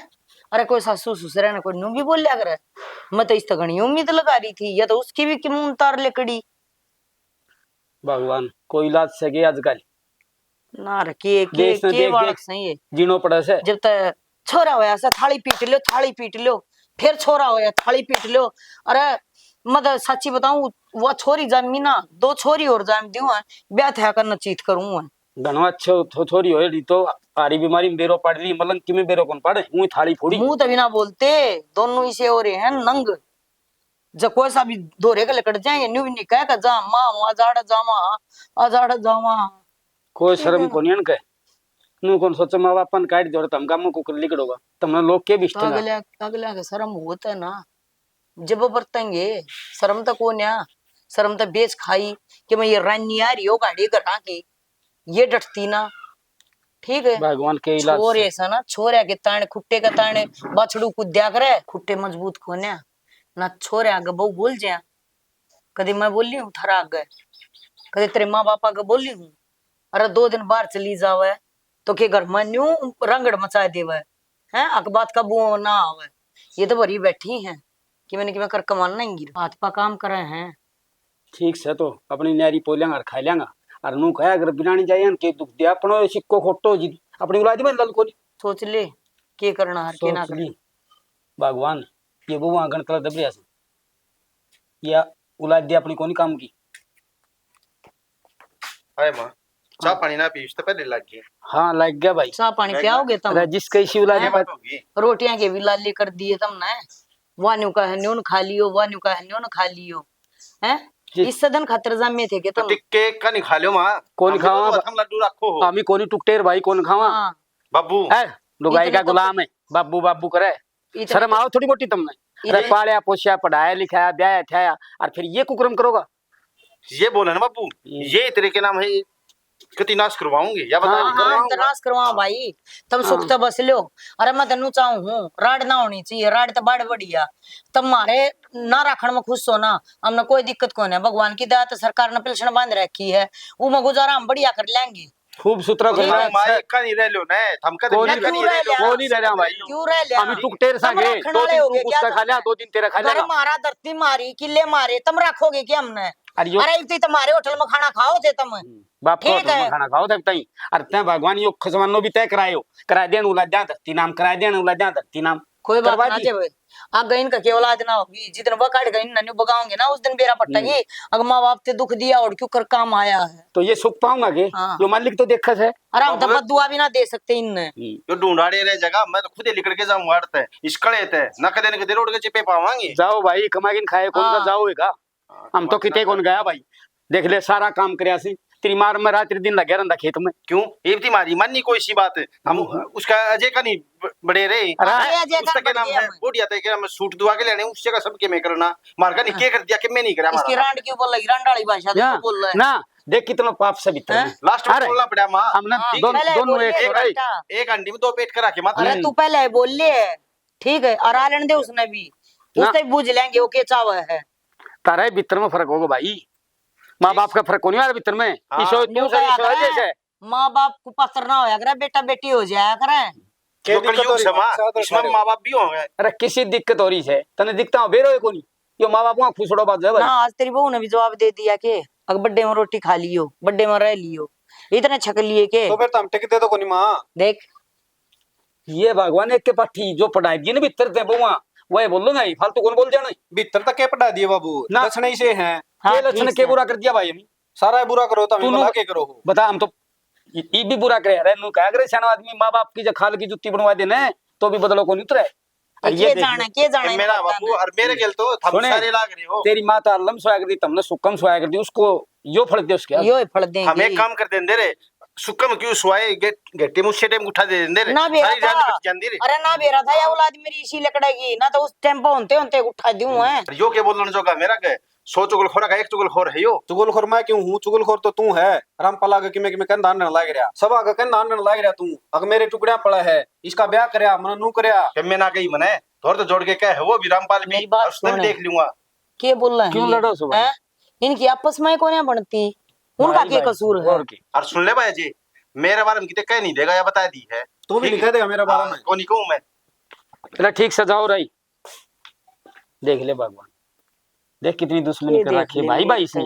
अरे कोई सासू ससुरे ने कोई न्यू भी बोलिया करे, मैं तो इस तो घणी उम्मीद लगा रही थी, या तो उसकी भी किमून तार लकड़ी। भगवान, कोई इलाज सै के आजकल? ना रे, के, के, देश ने के देख, बालक देख, सही है। जीनो पड़े से। जब तक छोरा होया से, थाली पीट लो, थाली पीट लो, फिर छोरा होया, थाली पीट लो। अरे, मैं तो साची बताऊं, वो छोरी जामी ना, दो छोरी और जाम दूं है, ब्याह थया करना चीत करूं है। घणो अच्छो छो-, छोरी होए री तो हारी बीमारी में बेरो पाड़ ली, मलंग की में बेरो कौन पाड़े, ऊं थाली फोड़ी। मुंह तभी ना बोलते, दोनों इसे हो रहे हैं नंग। जब कोई सा भी धोरे के लकड़ जाएंगे, न्यू भी नहीं कह के जा, माँ, वहाँ जाड़ा जावा, आ जाड़ा जावा। कोई ठीक शर्म है। कोनी इनके। न्यू कौन सोचे, माँ बापन काट जोर तम गामों को कर लिकड़ोगा, तमने लोग के भी तो इष्ट ना। अगला, अगला के शर्म होता है ना, जब बरतेंगे, शर्म तो कोन्या, शर्म तो बेच खाई कि मैं ये रानी आ रही हो गाड़ी घरा की, ये डटती ना। ठीक है, भगवान के इलाज छोरे से। सा ना, छोरे के ताने, खुट्टे के ताने बछड़ू कूद्या करे, खुट्टे मजबूत कोन्या ना, छोरे आगे बहु बोल जा। कदे मैं बोली हूँ थारा आगे, कदे तेरे माँ बाप आगे बोली हूँ? अरे दो दिन बाहर चली जावे तो के घर में न्यू रंगड़ मचा देवे, हैं, अक बात का बुआ ना आवे। ये तो भरी बैठी हैं कि मैंने कि मैं कर कमान नहीं गिर हाथ पा काम करे हैं। ठीक से तो अपनी न्यारी पो लेंगा और खा लेंगा। और नू कहा अगर बिरानी जाए के दुख दिया अपनो सिक्को खोटो जी अपनी औलाद में लल कोनी। सोच ले के करना हर के ना सोच करना। ली भगवान, ये वो आंगन कला दब रहा से, या औलाद दिया अपनी कोनी काम की। हाय माँ, चाह हाँ। पानी ना पी, इससे पहले लग गए। हाँ, लग गया भाई। चाह पानी मैं पियाओगे तुम? अरे, जिसका इसी औलाद ये पर बात होगी। रोटियां के भी लाले कर दिए तुमने। वान्यू का है न्यून खा लियो, वान्यू का है न्यून खा लियो, हैं? जी। इस सदन खातर जामे थे के तो तुम? टिक्के का नहीं खा लियो माँ। कोनी हम खावा तो बा-, हम लड्डू रखो हो। हम ही कोनी टुकटेर भाई, कोनी खावा। हाँ। बाबू। है, लुगाई इतने का तो गुलाम है, बाबू, बाबू करे। इतने शर्म तो आओ थोड़ी मोटी तुमने। इतने अरे, पालिया, पोसिया, पढ़ाया, लिखाया, ब्याह, ठहराया, और फिर ये कुकर्म करोगा? ये बोले ना बापू, हम्म। ये तेरे के नाम है, कति नाश करवाऊंगी, या बता हाँ, नहीं हाँ, करवाऊंगा। तो नाश करवाओ भाई, तुम सुख हाँ। तो बस लो। अरे मैं तन्नू चाहूँ हूँ, राड ना होनी चाहिए, राड तो बड़ बढ़िया। तुम मारे ना राखण में खुश हो ना, हमने कोई दिक्कत कोनी है। भगवान की दया तो सरकार ने पिलसण बांध रखी है, वो में गुजारा हम बढ़िया कर लेंगे। खूब सुथरा कर रहा है। माँ, एक का नहीं रह लो ना, हम का कोई नहीं रह लो, कोई नहीं रह रहा भाई। क्यों रह लिया? हम टुकटेर सा गए, दो दिन तू उसका खा लिया, दो दिन तेरा खा लिया। घर मारा, धरती मारी, किले मारे, तुम रखोगे क्या हमने? अरे यो अरे इतनी तुम्हारे होटल में खाना खाओ थे तुम। हम्म, बाप का ठीक होटल में है। खाना खाओ थे ताई। अरे तै भगवान यो खजवानो भी तय करायो, करा देन उला द्या धरती नाम, करा देन उला द्या धरती नाम। कोई बात करवा ना दी। जब आगे इनका के औलाद ना होगी, जिस दिन वो काट गए, इन्हें न्यू बगाओगे ना, उस दिन बेरा पट्टेगी। हम्म। अगर माँ बाप ते दुख दिया और क्यों कर काम आया है? तो ये सुख पाऊंगा के? हाँ। यो मालिक तो देखा है। अरे हम तो बाबा बद्दुआ भी ना दे सकते इनने। हम्म। यो ढूंढाड़े रह जाएगा, मैं तो खुद ही लिकड़ के जाऊंगा आड़ ते, इस कड़े ते, ना कदे न कदे रोड के चिपे पावांगे। जाओ भाई, कमा के न खाए, कौन सा हाँ। जाओ होगा? हम तो किते कौन गया भाई। देख ले, सारा काम करया सी, तेरी मार में रात दिन लगे रहंदा खेत में। क्यों? ये भी मारी माननी कोई सी बात। हम उसका अजय का नहीं ब-, बड़े रहे। अरे, अरे, अजय का उसका क्या नाम है? बोडिया तय के हम सूट दुआ के लेने, उससे का सब के मैं करना। मार का नहीं, हाँ। के कर दिया कि मैं नहीं करा इसकी मारा। रांड क्यों बोल रही? रांड वाली भाषा तो या, बोल रहा है। ना, देख कितना पाप से भीतर हैं? में। लास्ट में अरे, बोलना पड़ा माँ। हमने हाँ, दोन-, पहले दोनों बोल एक ले हो रही। बेटा। एक हांडी में दो पेट करा के माता अरे, ने। तू पहले बोल ले, ठीक है, और आलन दे उसने भी। ना। उससे भी बूझ लेंगे वो के चावे है। तारा ही भीतर में फर्क होगा भाई, माँ बाप का फर्क कोनी आ रहा भीतर में। हाँ। ईशो तू यूं सही, कहा ईशो करे, जैसे। माँ बाप को पात्र ना होया करे, बेटा बेटी हो जाया करे। जो कलयुग से माँ, इसमें माँ बाप भी होंगे। अरे किसी दिक्कत हो रही है, तने दिखता हो बेरो है कोनी, यो माँ बाप वहाँ खुसड़ो बात है भाई। ना, आज तेरी बहू ने भी जवाब दे दिया कि अगर बड्डे में रोटी खा लियो, बड्डे में रह लियो, इतने छक लिए के। तो फिर तो हम टिक दे तो कोनी माँ। देख, ये भगवान एक के पाठी जो पढ़ाई दी ना भीतर ते बहुआ, वही बोलूंगा ही, फालतू कौन बोल जाना है? भीतर तक के पढ़ा दिए बाबू, ना। लक्षण इसे हैं। हाँ, के लक्षण ठीक के है। बुरा कर दिया भाई हम? सारा बुरा करो, तो हमें तूने भला के करो हो? बता, हम तो ये, ये भी बुरा करे। अरे, नू कहा करे, सियाणा आदमी माँ बाप की जो खाल की जुत्ती बनवा देने, तो भी बदलो को नहीं उतरे। अरे, ये ये के देख जाने, ले। के जाने ए, मेरा इनका बाबू, जाने। और मेरे गेल तो थम सुने, सारे लाग रहे हो। तेरी माँ तो आलम सोया कर दी, तुमने सुकम सोया कर दी, उसको यो फल दे उसके। यो ही फल देंगे। हम एक काम कर देंदे रे, सुकम क्यों सुआए, गे-, गेटे में उसे टाइम उठा दे देंदे रे। ना बेरा सारी जान था। कट जांदी रे। अरे ना बेरा था, या औलाद मेरी इसी लकड़ेगी, ना तो उस टाइम पे होते होते उठा दूं है। यो के बोलने जोगा मेरा के, सौ चुगलखोर का एक चुगलखोर है यो। चुगलखोर मैं क्यों हूँ? चुगलखोर तो तू है। रामपाल आगे किमे किमे कहंदा आंडन लाग रहा, सब आगे कहंदा आंडन लाग रहा तू। अग मेरे टुकड़िया पड़ा है, इसका ब्याह करया, मने नू करया। के मैं ना कही मने, तोर तो जोड़ के कह है वो भी रामपाल भी, मेरी बात उसने भी सुन। देख लूंगा। के बोल रहे हैं क्यों ये? लड़ो सो भाई? हैं? इनकी आपस में कोन्या बनती, उनका भाई, के भाई, कसूर है? और की? और सुन ले भाई जी, मेरे बारे में किते कह नहीं देगा, या बता दी है। तू भी ठीक नहीं है? कह देगा मेरे बारे हाँ, में। को नहीं कहूँ मैं। तेरा ठीक सजाओ रही। देख ले भगवान, देख कितनी दुश्मनी ये कर देख रखी है ले भाई, मेरे भाई से। इसने।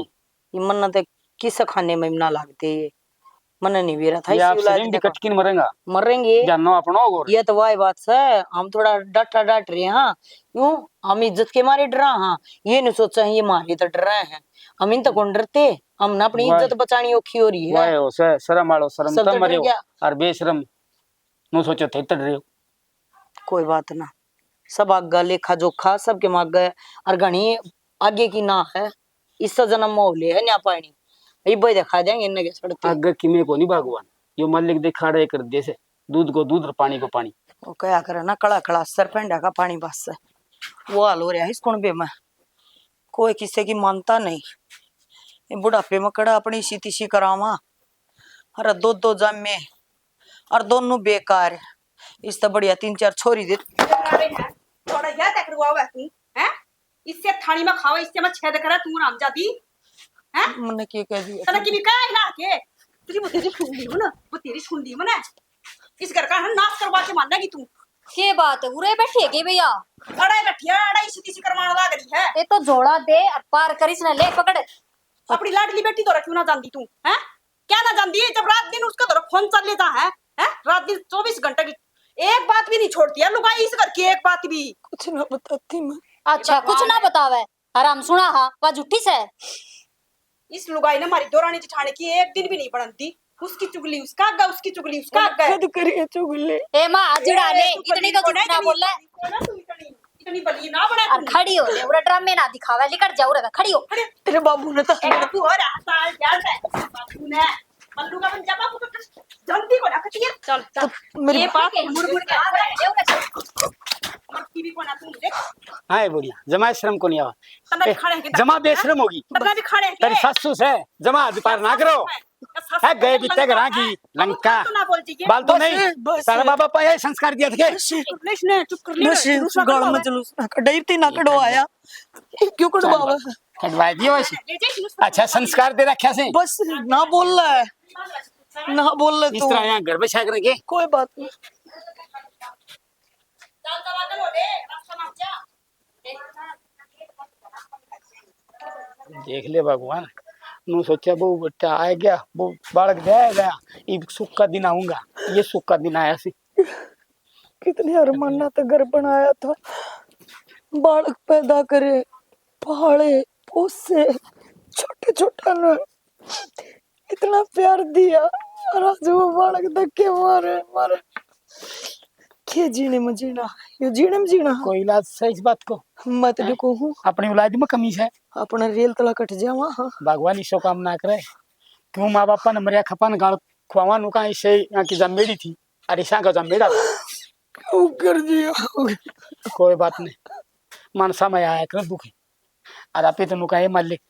ये मन्नत किस खाने में ना लागते ये। मन्ने नहीं बेरा था ये इसी आपसे औलाद नहीं ने कहा। कटकिन मरेंगा। मरेंगे। जानो अपनो और। ये तो वाह बात से, हम थोड़ा डाटा डाट रहे हैं, हाँ। क्यों? हम इज्जत के मारे डरा, हाँ। ये नहीं सोचा है, ये मारे तो डरा है। हम इन तो कौन डरते, हम ना अपनी वाह। इज्जत बचानी औखी हो रही है। वाह, हो से, शर्म आलो, शर्म सब तो तब डर मरे हो। गया। और बेशरम, नो सोचो थे तड़ रहे हो। कोई बात ना, सब आगे लेखा जोखा, सबके मागे, और घणी आगे की ना है, इस जन्म में हो ले है न्या पानी, इब्बे दिखा देंगे इन्हें के सड़ते। आगे किमे को नहीं भगवान, यो मालिक दिखाड़े कर दे से, दूध को दूध और पानी को पानी। वो कहा करे ना, कड़ा कड़ा सर पेंडा का पानी बस है, वो हाल हो रहा है इस कुणबे में, कोई किसी की मानता नहीं। ये बुढ़ापे में कड़ा अपनी इसी तिसी करावा, अरे दो दो जामे, और दोनों बेकार। इससे बढ़िया तीन चार छोरी दे। थोड़ा यह तक रुआ हुआ तू, हैं? इससे थाली में खावा, इससे मैं छेद करा, तू हरामजादी, हैं? मैंने क्या कह दिया? तने की भी कह ना के? तेरी वो तेरी सुन ली हो ना, वो तेरी सुन ली हो ना। इस घर का हम नाश करवा के मानेगी तू। के बात है? उरे बैठी है के भैया? अड़े बैठी है, अड़े इसी किसी करवाना लाग रही है। ये तो झोला दे और पार कर इसने, ले पकड़। अपनी लाडली बेटी तो क्यों ना जानती तू, हैं? क्या ना जानती है, जब रात दिन उसका तो फोन चल लेता है, हैं? रात दिन चौबीस घंटे की एक बात भी नहीं छोड़ती है लुगाई इस घर की, एक बात भी। कुछ ना बताती मैं। अच्छा, कुछ ना बतावे। आराम सुना हा, वा झूठी से। इस लुगाई ने हमारी दोरानी जिठाने की एक दिन भी नहीं बनती। उसकी चुगली उसका आगा, उसकी चुगली उसका आगा। खुद करिए चुगली। ए माँ, अजड़ा ए, ने तू इतनी तो झूठ ना बोले। कौन है तू इतनी, इतनी बली ना बना और तू। खड़ी हो ले, उरे ड्रामे ना दिखावे, लिकड़ जा उरे, खड़ी हो। खड़ी। तेरे बाबू ने तो ए, बाबू हो रहा था, यार, बाबू ने। मल्लू का बन जा बाबू, तो जल्दी को ना कटिए। चल, चल। तो मेरी ये बात मुड़ मुड़ के आ रहा है। मक्की भी कोना तू मुझे। हाय बुढ़िया, जमा शर्म को नहीं आवा। तन्ने ए, खड़े के जमा बेशरम होगी। तन्ने भी खड़े के। तेरी सासू से जमा अधिकार ना करो। है गए बीते घरां की लंका। तो ना बोल जी के। बाल तो बस, नहीं। बस। तारा बाबा पाया संस्कार दिया थे। बस। चुप कर ले इसने, चुप कर ले। बस, गाल में जुलूस ना कढ़ाई थी ना कढ़वाया। क्यों कढ़वावा? कढ़वा दियो वैसे। अच्छा संस्कार दे रखा से। बस ना बोल रहा है, ना बोल रहा इस तू। तरह यहाँ घर में छाक रखे। कोई बात नहीं। देख ले भगवान, नू सोचा वो बच्चा आ गया, वो बालक दे गया, इब सुख का दिन आऊंगा, ये सुख का दिन आया सी। कितने अरमाना तो घर बनाया था, बालक पैदा करे, पाले, पोसे, छोटे छोटा ने इतना प्यार दिया, और आज वो बालक धक्के मारे, मारे। ये जीने में जीना, ये जीने में जीना। कोई इलाज है इस बात को? मत देखो हूँ, अपनी औलाद में कमी है। अपना रेल तला कट जावा। हाँ, भगवान इसो काम ना करे। क्यों माँ बापा ने मरिया खपा ने गाल खुआवा नु का इसे यहाँ की जमेड़ी थी, और ईशा का जमेड़ा था। क्यों कर दिया? कोई बात नहीं, मनसा में आया कर दुखी। और आप ही तो नु कहे मालिक,